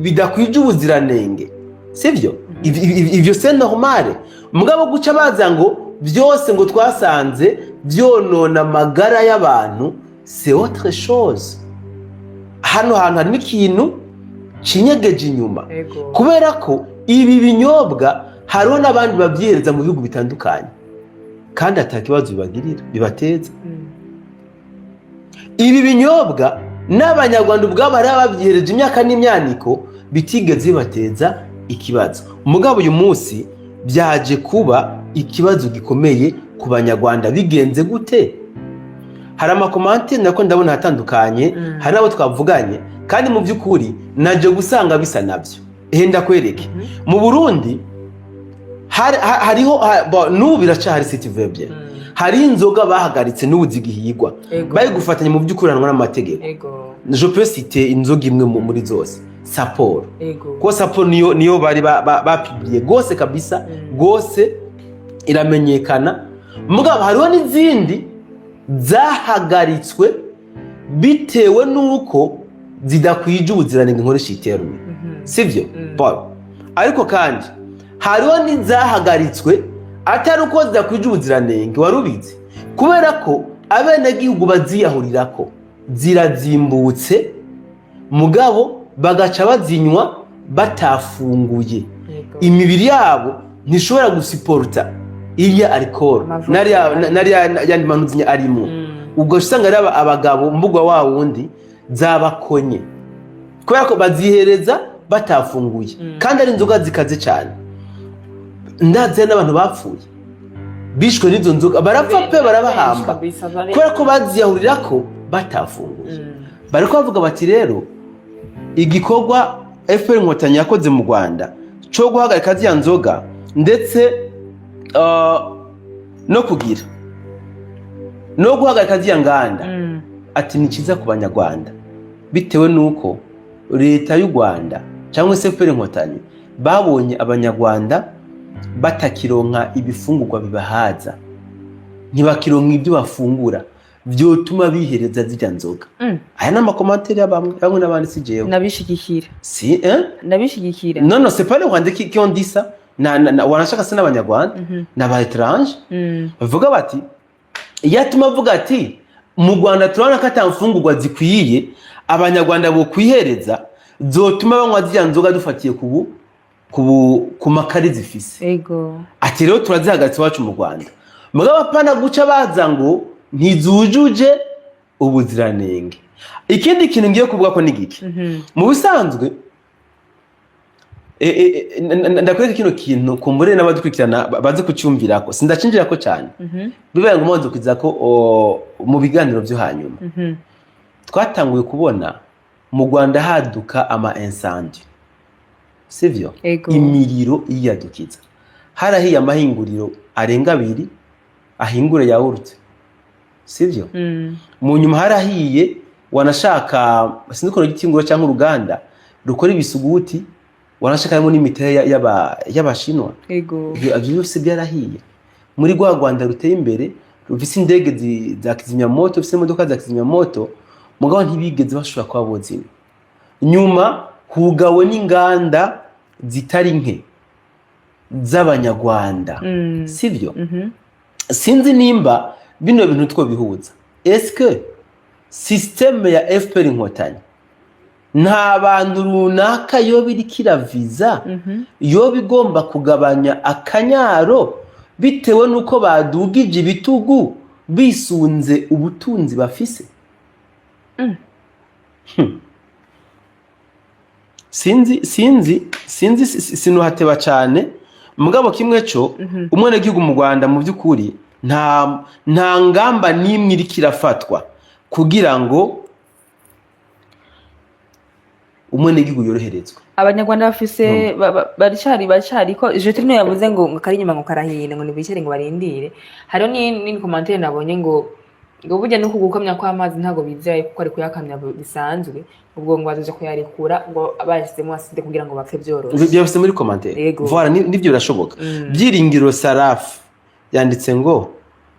bidakwije ubuziranenge, sivyo? Ivyo c'est normal, mugabo guca baza ngo byose ngo twasanze byonona amagara y'abantu, c'est autre chose. Hano hantu harimo ikintu kinyegeje inyuma, kubera ko ibi binyobwa hariho n'abandi babyihereza mu bihugu bitandukanye kandi ata kibazo bibagirira, bibateza. Ibi binyobwa n'Abanyarwanda ubwabo bari babyihereje imyaka n'imyaniko, bitigeze bibateza ikibazo. Mugabo uyu munsi byaje kuba ikibazo gikomeye ku Banyarwanda. Bigenze gute? Hari ama commentaires nako ndabona atandukanye, hari n'abo twavuganye, kandi mu by'ukuri naje gusanga bisa nabyo. Ehe, ndakwereke. Mu Burundi hariho n'ubu biracahari, si tu veux bien, hari inzoga bahagaritse n'ubu zigihigwa, bari gufatanya mu by'ukuri n'amategeko. Je peux citer inzoga imwe muri zose, Saporo, kuko Saporo niyo bari bapubliye gose kabisa, gose iramenyekana. Mugabo hariho n'izindi zahagaritswe bitewe n'uko zidakwije ubuziranenge, nkoresha i terme, sivyo? Bon. Ariko kandi hariho n'izahagaritswe atari uko zidakwije ubuziranenge, wari ubizi, kubera ko abenegihugu baziyahurirako, zirazimbutse, mugabo bagaca bazinywa batafunguye. Imibiri yabo ntishobora gusuporta iriya alcool Amavuta. Nariya yandi manuzinya arimo. Ubwo usanga ari abagabo mbugwa wa wundi zabakonye kubera ko bazihereza batafunguye, kandi ari inzoga zikaze cyane. Ndazi n'abantu bapfuye bishwe n'izo nzoga, barapfa pe, barabahamba Kabisa, kubera ko baziyahurira ko batafunguye. Bariko bavuga bati rero igikorwa FPR Inkotanyi yakoze mu Rwanda cyo guhagarika ziriya nzoga, ndetse no kugira no guhagarika ziriya nganda, ati ni cyiza ku Banyarwanda, bitewe n'uko leta y'u Rwanda cyangwa se FPR Inkotanyi babonye Abanyarwanda batakironka ibifungurwa bibahaza, ntibakironka ibyo bafungura byotuma bihereza zirya nzoga. Aya ni ama commentaires ya bamwe bamwe n'abandi, si jewe. Nabishigikira. Si, hein? Ndabishigikira. Non, non, c'est pas les Rwandais qui ont dit ça. Na wanashaka se n'Abanyarwanda, n'aba étrangers bavuga bati iyo atuma avuga ati mu Rwanda turabona ko ata mfungurwa zikwiye Abanyarwanda bokwihereza zotuma banywa ziriya nzoga, dufatiye ku makari zifise. Ati rero turazihagaritse iwacu mu Rwanda. Mugabo apana guca baza ngo ntizujuje ubuziranenge. Ikindi kintu ngiye kuvuga ko ni giki? Mu bisanzwe ndakwereka kino kintu, kumbure n'abadukurikirana baze kucyumvirako, sindacinjirako cyane, bibaye ngombwa nzokiza ko mu biganiro byo hanyuma. Twatanguye kubona mu Rwanda haduka ama incendie, sivyo? Ego. Imiriro yiyadukiza, harahiye amahinguriro arenga abiri ahingura yawurute, sivyo? Mu nyuma harahiye, wanashaka sinzi ukuntu igitunguro cyangwa uruganda rukora ibisuguti, wanashaka harimo n'imitahe y'Abashinwa. Ivyo byose byarahiye muri rwa Rwanda ruteye imbere, rufise indege za kizimyamoto, rufise imodoka za kizimyamoto, mugabo ntibigeze bashobora kuba bozimya. Nyuma hugawe n'inganda zitari nke z'Abanyarwanda, sivyo? Sinzi nimba bino bintu twobihuza. Eske système ya FPR Inkotanyi nta bantu runaka yoba iriko iraviza, yoba igomba kugabanya akanyaro bitewe n'uko badugije ibitugu bisunze ubutunzi bafise? Sinzi, sinuhateba cyane, mugabo kimwe cyo, umwenegihugu mu Rwanda mu by'ukuri nta ngamba n'imwe iriko irafatwa kugira ngo umwenegihugu yoroherezwe. Abanyarwanda bafise baracari ko je niyo yavuze ngo kari inyuma ngo karahina, ngo nibicare ngo barindire. Hariho ni commentaire nabonye ngo burya no kugukamya kw'amazi ntabwo bizeye kuko ari kuyakamya bisanzwe, ubwo ngo bazoja kuyarekura ngo bayashyizemo acide kugira ngo bapfe byoroshe. Byavuzwe muri commentaire. Yego. Voilà, nivyo birashoboka. Byiringiro Sarafu. Yanditse ngo: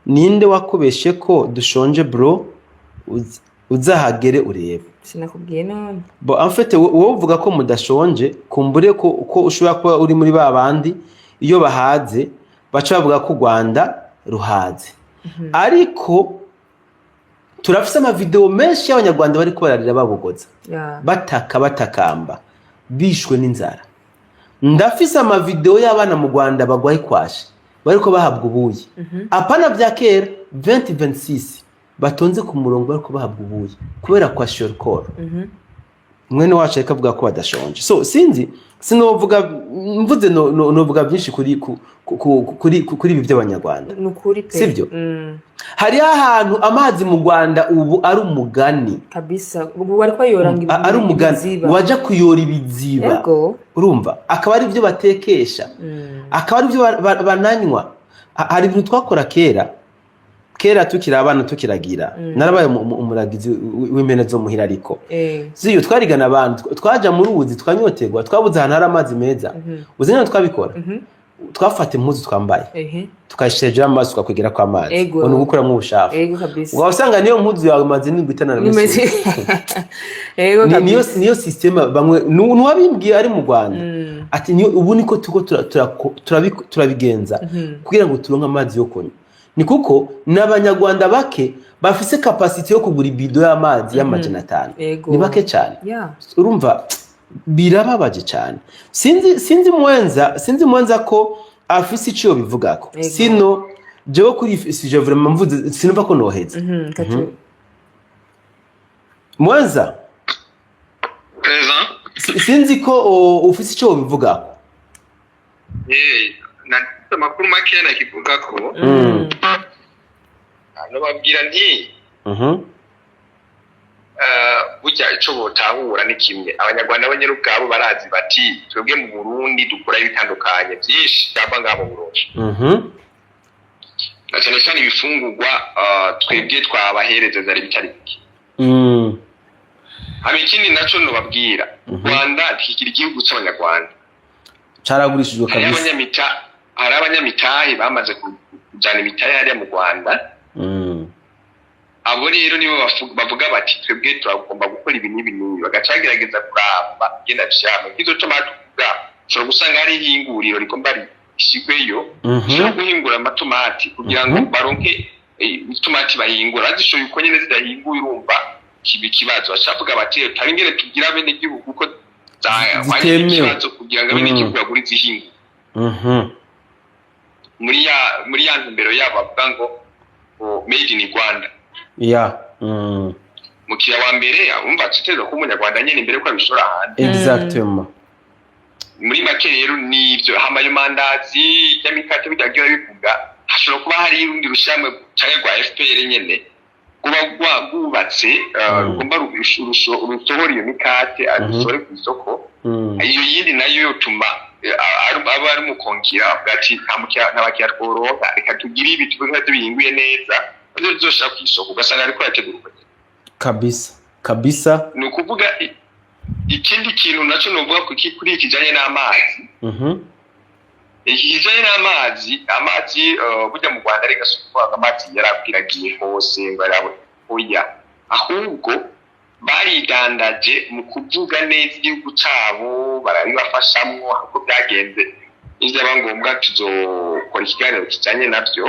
"Ninde wakubeshe ko dushonje, bro? Uzahagere urebe." Sinakubwiye none? Bon, en fait, wowe uvuga ko mudashonje, kumbure ko ushobora kuba uri muri ba bandi iyo bahaze baca bavuga ko u Rwanda ruhaze, ariko turafise amavideo menshi y'Abanyarwanda bariko bararira, babogoza, bataka, batakamba, bishwe n'inzara. Ndafise amavideo y'abana mu Rwanda bagwaye kwashi, bariko bahabwa ubuyi, apana vya kera, 2026, batonze ku murongo bariko bahabwa ubuyi kubera kwashiorkor. Mwene wacu ariko avuga ko badashonje, so sinzi, sinovuga, mvuze novuga byinshi kuri ku- ku- kuri kuri ibi by'Abanyarwanda. Ni ukuri pe. Sibyo? Hariho ahantu amazi mu Rwanda ubu ari umugani. Kabisa, ubu bariko bayora ngo Ari umugani. Ibiziba. Waja kuyora ibiziba. Urumva, akaba ari byo batekesha, akaba ari byo bananywa. Hari ibintu twakora kera kera tukiri abana, tukiragira. Narabaye umuragizi w'impene zo muhira, ariko ziyo twarigana abantu, twaja mu ruzi, twanyoterwa, twabuze ahantu hari amazi meza. Uzi nyine twabikora? Twafata impuzu twambaye, tukayishira hejuru y'amazi, tukakwegera amazi. Ngo ni ugukuramo ubushafu. Ego kabisa. Ukaba usanga niyo mpuzu yawe imaze n'indwi Nimeze. itanamesura. Ego Niyo kabisa. Niyo système bamwe nuwabimbwiye ari mu Rwanda, ati niyo ubu niko tuko turabigenza kugira ngo turonke amazi yo kunywa. Ni kuko n'Abanyarwanda bake bafise capacité yo kugura ibido y'amazi y'500. Ni bake cyane. Urumva birababaje cyane. Sinzi mwenza, sinzi mwenza ko afise icyo bivugako. Sino jewe kuri sujet, vraiment, mvuze sinumva ko noheza. Mwenza. Présent. Sinzi ko ufise icyo bivugako. Na amakuru make nakivuga ko nobabwira nti burya ico botahura ni kimwe: Abanyarwanda bo nyene ubwabo barazi bati twebwe mu Burundi dukora ibitandukanye byinshi byava ngaha mu Burundi, na cyane cyane ibifungurwa, twebwe twabahereza zari bitari bike. Hama ikindi naco nobabwira, Rwanda ntikikiri igihugu c'Abanyarwanda. Caragurishijwe. Hariho Kabisa. Hari abanyamitahe bamaze kujana imitahe hariya mu Rwanda. Abo rero nibo bavuga bati twebwe turagomba gukora ibi n'ibi n'ibi, bagaca bagerageza kuraba genda vyama nk'izo tomati uvuga, ushobora gusanga hari ihinguriro rigomba rishyirweyo, rishobora guhingura amatomati kugira ngo baronke itomati bahingura bazishoye uko nyene zidahinguye. Urumva kiba ikibazo, baca bati tari ingene tugira abenegihugu ko zahwanye Zitemewe. n'ikibazo kugira ngo abenegihugu bagure izihinguye muri ya ntumbero yabo bavuga ngo made in Rwanda. Mukiriya wa mbere urumva aciteza ko Umunyarwanda nyene imbere ko abishora hanze. Muri make rero nivyo. Hama ayo mandazi y'amikate bijya bivuga, hashobora kuba hari urundi rushamwe canke rwa FPR nyene kuba rwubatse, rugomba rusohora iyo mikate, arusohore ku isoko. Iyo yindi nayo yotuma aba ari mukongera avuga ati nta mukiriya, nta bakiriya tworonka, reka tugire ibi tuvuge nka tubihinguye neza, maze tuzoshira ku isoko, ugasanga ariko arategura uko. Kabisa kabisa. Ni ukuvuga ikindi kintu naco novuga kuri iki kijanye n'amazi. Iki kijanye n'amazi, amazi, burya mu Rwanda reka si ukuvuga ngo amazi yarakwiragiye hose ngo oya, ahubwo baridandaje mu kuvuga neza igihugu cabo, barabibafashamwo uko byagenze. Nivyaba ngombwa tuzokora ikiganiro kijanye navyo.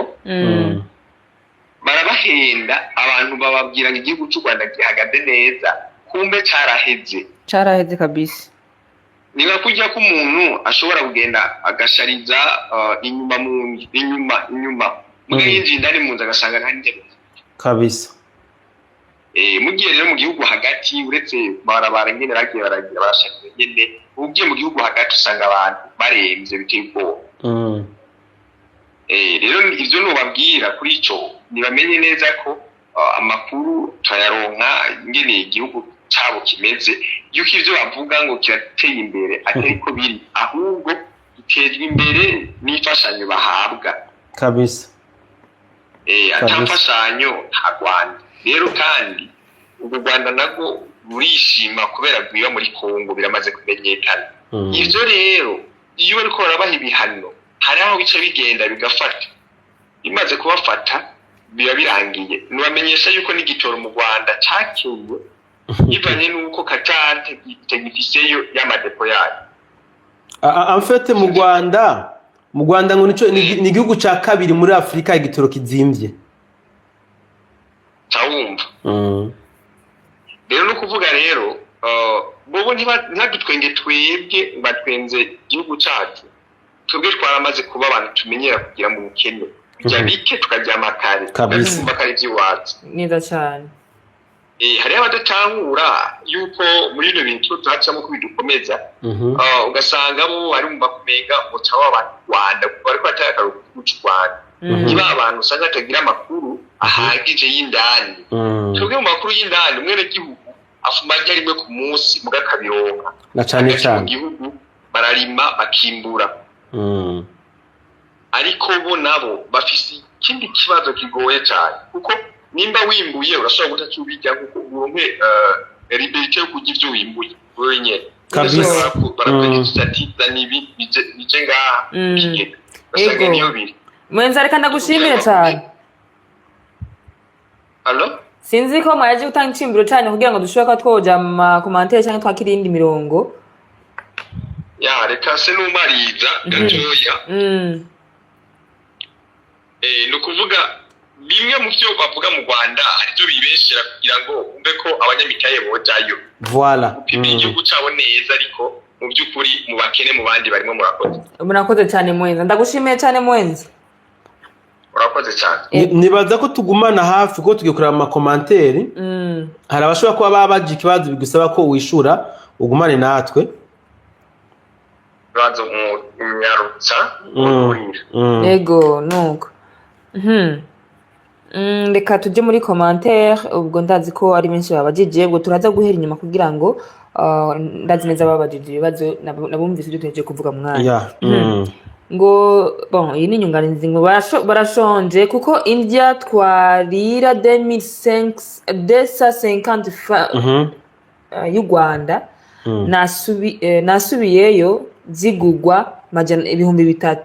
Barabahenda abantu, bababwira ngo igihugu c'u Rwanda gihagaze neza, kumbe caraheze. Caraheze kabisa. Niba kurya ko umuntu ashobora kugenda agashariza inyuma mu nzu, inyuma inyuma, muga yinjiye indani mu nzu agasanga nta ntebe. Mugiye rero mu gihugu hagati, uretse barabara nyene bagiye baragira barashariza nyene, ugiye mu gihugu hagati usanga abantu baremvye biteye ubwoba. Rero ivyo nobabwira kuri ico, ntibamenye neza ko amakuru turayaronka ingene igihugu cabo kimeze, yuko ivyo bavuga ngo kirateye imbere atari ko biri, ahubwo gitezwa imbere n'imfashanyo bahabwa. Ata mfashanyo nta Rwanda. Rero kandi urwo Rwanda narwo rurishima kubera rwiba muri Kongo, biramaze kumenyekana. Ivyo rero iyo bariko barabaha ibihano, hari aho bica bigenda bigafata. Imaze kubafata biba birangiye. Nubamenyesha yuko n'igitoro mu Rwanda cakeye bivanye n'uko Qatar itagifiseyo y'ama dépôts yayo. En fait, mu Rwanda ngo nico ni igihugu ca kabiri muri Afurika igitoro kizimvye. Cawumva rero, no kuvuga rero bobo ntibadutwenge, twebwe batwenze igihugu cacu. Twebwe twaramaze kuba abantu tumenyera kugira mu bukene, kurya bike, tukaryama kare, tukumva ko ari ivy'iwacu. Neza cyane. Hariho abadatahura yuko muri bino bintu turacamo ko bidukomeza. Ugasanga bo bari mu bakumenga umuca w'abantu Rwanda, kuko bariko batanga akarorero ku gihugu c'u Rwanda. Niba abantu usanga batagira amakuru ahagije y'indani, twebwe mu makuru y'indani, umwenegihugu afuma arya rimwe ku munsi muga akabironka. Na cane Hagati mu cane. gihugu bararima bakimbura, ariko bo nabo bafise ikindi kibazo kigoye cyane, kuko nimba wimbuye urashobora guta ubirya, kuko uronke liberté yo kurya ivyo wimbuye wewe nyene. Barakwigisha ati zana ibi bije ngaha kigega, ugasanga niyo biri. Mwenza, reka ndagushimire cyane. Allo? Sinzi ko mwaje gutanga icimbiro cyane kugira ngo dushobore kuba twoja mu ma commentaires cyangwa twakira iyindi mirongo. Ya, reka se numariza gatoya. Ni ukuvuga bimwe mu byo bavuga mu Rwanda hari ibyo bibeshera kugira ngo bumve ko abanyamitahe bojayo Voilà. gupima igihugu cyabo neza, ariko mu by'ukuri mu bakene mu bandi barimo. Murakoze. Murakoze cyane, Mwenza, ndagushimiye cyane, Mwenza. Urakoze cyane. Nibaza ko tugumana hafi kuko tugiye kureba ama commentaires. Hari abashobora kuba babaje ikibazo bigusaba ko wishura, ugumane natwe. Uraza umunyarutsa. Ego, nuko. Reka tujye muri commentaire. Ubwo ndazi ko ari benshi babajije, ubwo turaza guhera inyuma kugira ngo ndazi neza babajije ibibazo nabumvise ibyo tuhejeje kuvuga mu mwanya. Ngo bon, iyi ni inyunganizi, ngo barashonje kuko indya twarira 2550 fa y'u Rwanda, nasubiyeyo zigugwa majana 3000.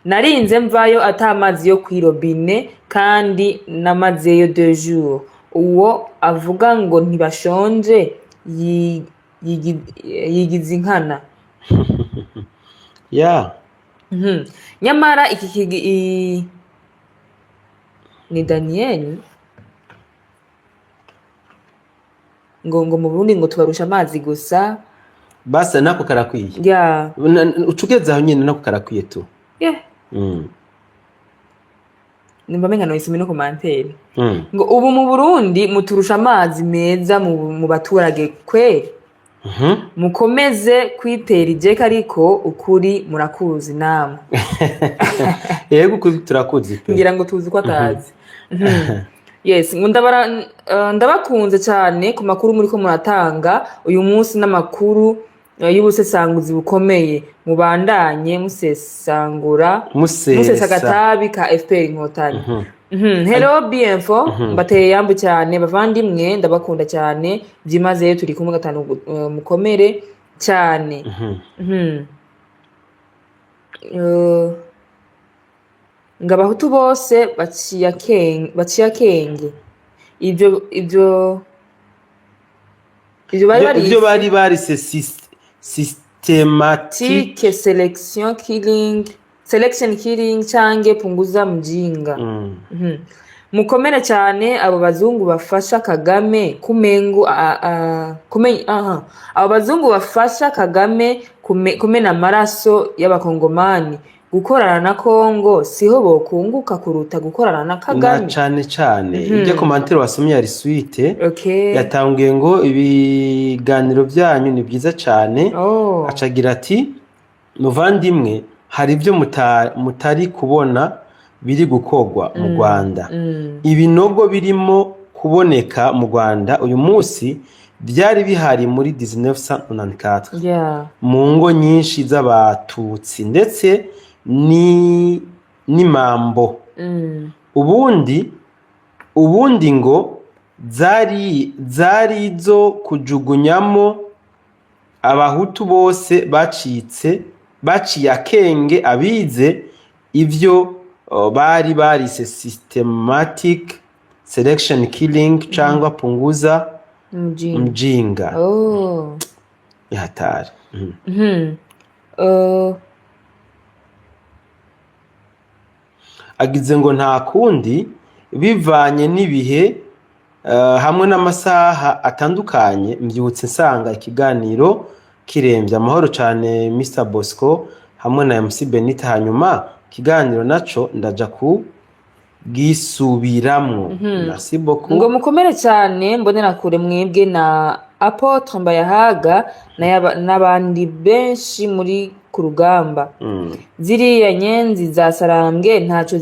Narinze mvayo ata amazi yo kw'irobine kandi namazeyo 2 jours. Uwo avuga ngo ntibashonje yigize inkana. Nyamara iki ni Daniel ngo mu Burundi ngo tubarusha amazi gusa. Basa nako karakwiye. Uca ugeze aho nyine, nako karakwiye tu. Nimba menga noyisome no commentaire. Ngo ubu mu Burundi muturusha amazi meza mu baturage kweri. Mukomeze kwitera ijeka, ariko ukuri murakuzi namwe. Yego, ukuri turakuzi pe. Ngira ngo tuzi ko atazi. Yes, ngo ndabakunze cyane ku makuru muriko muratanga uyu munsi n'amakuru y'ubusesanguzi bukomeye. Mubandanye musesangura, musesa musesa agatabi ka FPR Inkotanyi. Hello BMfo, mbateye yambu cyane bavandimwe, ndabakunda cyane byimazeyo, turi kumwe gatanu, mukomere cyane. Ngo abahutu bose baciye akenge, ivyo bari Ibyo barise bari barise systématique tike selection killing, selection killing canke punguza mjinga. Mukomere cyane. Abo bazungu bafasha Kagame kumengo aha. Abo bazungu bafasha Kagame kumena amaraso y'abakongomani, gukorana na Kongo siho bokunguka kuruta gukorana na Na Kagame. cane cane ibyo commentaire wasomye yari suite. Yatanguye ngo ibiganiro byanyu ni byiza cane. Acagira ati: "Muvandimwe, hari ibyo mutari kubona biri gukorwa mu Rwanda. Ibinogo birimo kuboneka mu Rwanda uyu munsi byari bihari muri 1994 mu ngo nyinshi z'abatutsi ndetse ni n'imambo. Ubundi ngo zari izo kujugunyamo abahutu bose bacitse, baciye akenge, abize ivyo." Bari barise systematic selection killing cyangwa punguza Mjinga. Mjinga. Oh. Ihatari. Agize ngo nta kundi bivanye n'ibihe hamwe n'amasaha atandukanye, mbyutse nsanga ikiganiro kirembye. Amahoro cyane Mr Bosco hamwe na MC Benita. Hanyuma ikiganiro naco ndaja ku gisubiramwo. Merci beaucoup. Ngo mukomere cyane mbonera kure mwebwe na Apôtre Mbayahaga n'abandi benshi muri ku rugamba. Ziriya nyenzi za Sarambwe ntacyo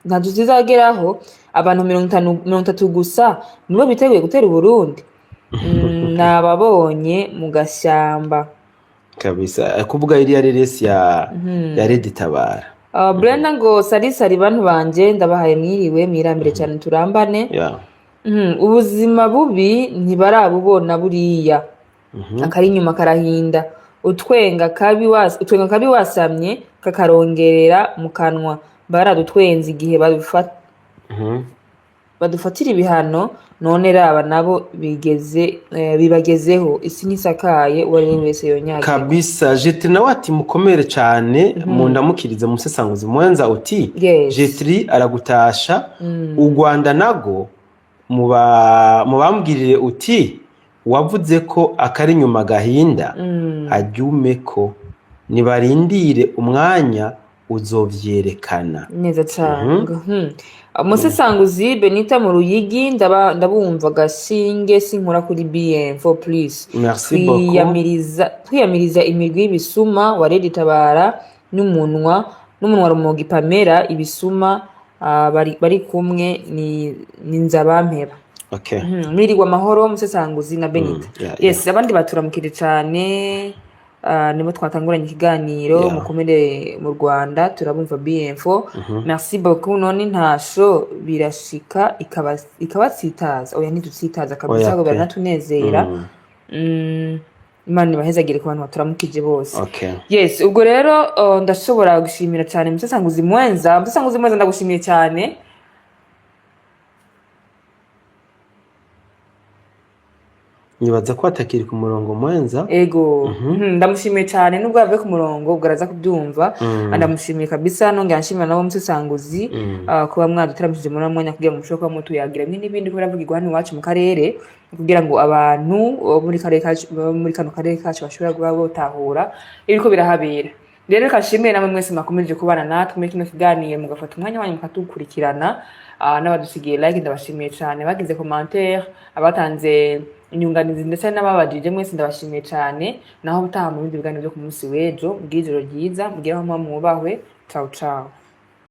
ntacyo zizageraho. Abantu 50, 30 gusa nibo biteguye gutera Uburundi. Nababonye mu gashyamba. Kabisa. Kuvuga iriya reresi ya Red Tabara. Brenda ngo sari sari bantu banje, ndabahaye mwiriwe, mwirambire cyane, turambane. Ubuzima bubi ntibarabubona buriya. Akari inyuma karahinda. Utwenga kabi wasamye kakarongerera mu kanwa. Baradutwenza igihe badufatira ibihano, none raba nabo bigeze bibagezeho. Isi ntisakaye, uwo ari we wese yonyagira. Kabisa. Jetri nawe ati mukomere cyane, mundamukirize musesanguzi mwenza uti Jetri aragutasha. U Rwanda nago mubambwirire uti wavuze ko akari inyuma gahinda, aryume ko nibarindire umwanya uzovyerekana. Neza cane. Umusesanguzi Benita mu Ruyigi, ndabumva gashinge sinkora kuri BM4 plus. Merci beaucoup. Twiyamiriza imigwi y'ibisuma wa Red Tabara n'umunwa Rumogi Pamela ibisuma, bari kumwe ni Nzabampeba. Mwirirwa amahoro musesanguzi na Benita. Yes, abandi baturamukire cane, nibo twatanguranye ikiganiro. Mukomere mu Rwanda, turabumva BM4. Merci beaucoup. None ntasho birashika ikabatsitaza? Oya, ntidutsitaza kabisa. Oya ahubwo pe. Biratunezera. Imana ibahezagire ku bantu baturamukije bose. Yes, ubwo rero ndashobora gushimira cyane musesanguzi mwenza. Musesanguzi mwenza, ndagushimiye cyane. Nibaza ko atakiri ku murongo mwenza. Ego. Ndamushimiye cyane nubwo yavuye ku murongo, ubwo araza kubyumva. Ndamushimiye kabisa, nongera nshimira nabo musesanguzi kuba mwaduteramishije muri uno mwanya kugira ngo mushobore kuba mutuyagira bimwe n'ibindi kubera biravugirwa hano iwacu mu karere, kugira ngo abantu bo muri karere kacu, bo muri kano karere kacu bashobora kuba botahura ibiriko birahabera. Rero reka nshimire namwe mwese mwakomeje kubana natwe muri kino kiganiro, mugafata umwanya wanyu mukatukurikirana, n'abadusigiye like ndabashimiye cyane, bagize commentaire, abatanze inyunganizi ndetse n'ababajije mwese ndabashimiye cyane. Naho utaha mu bindi biganiro byo ku munsi w'ejo. Bw'ijoro ryiza, mugire aho muba mwubahwe. Ciao ciao.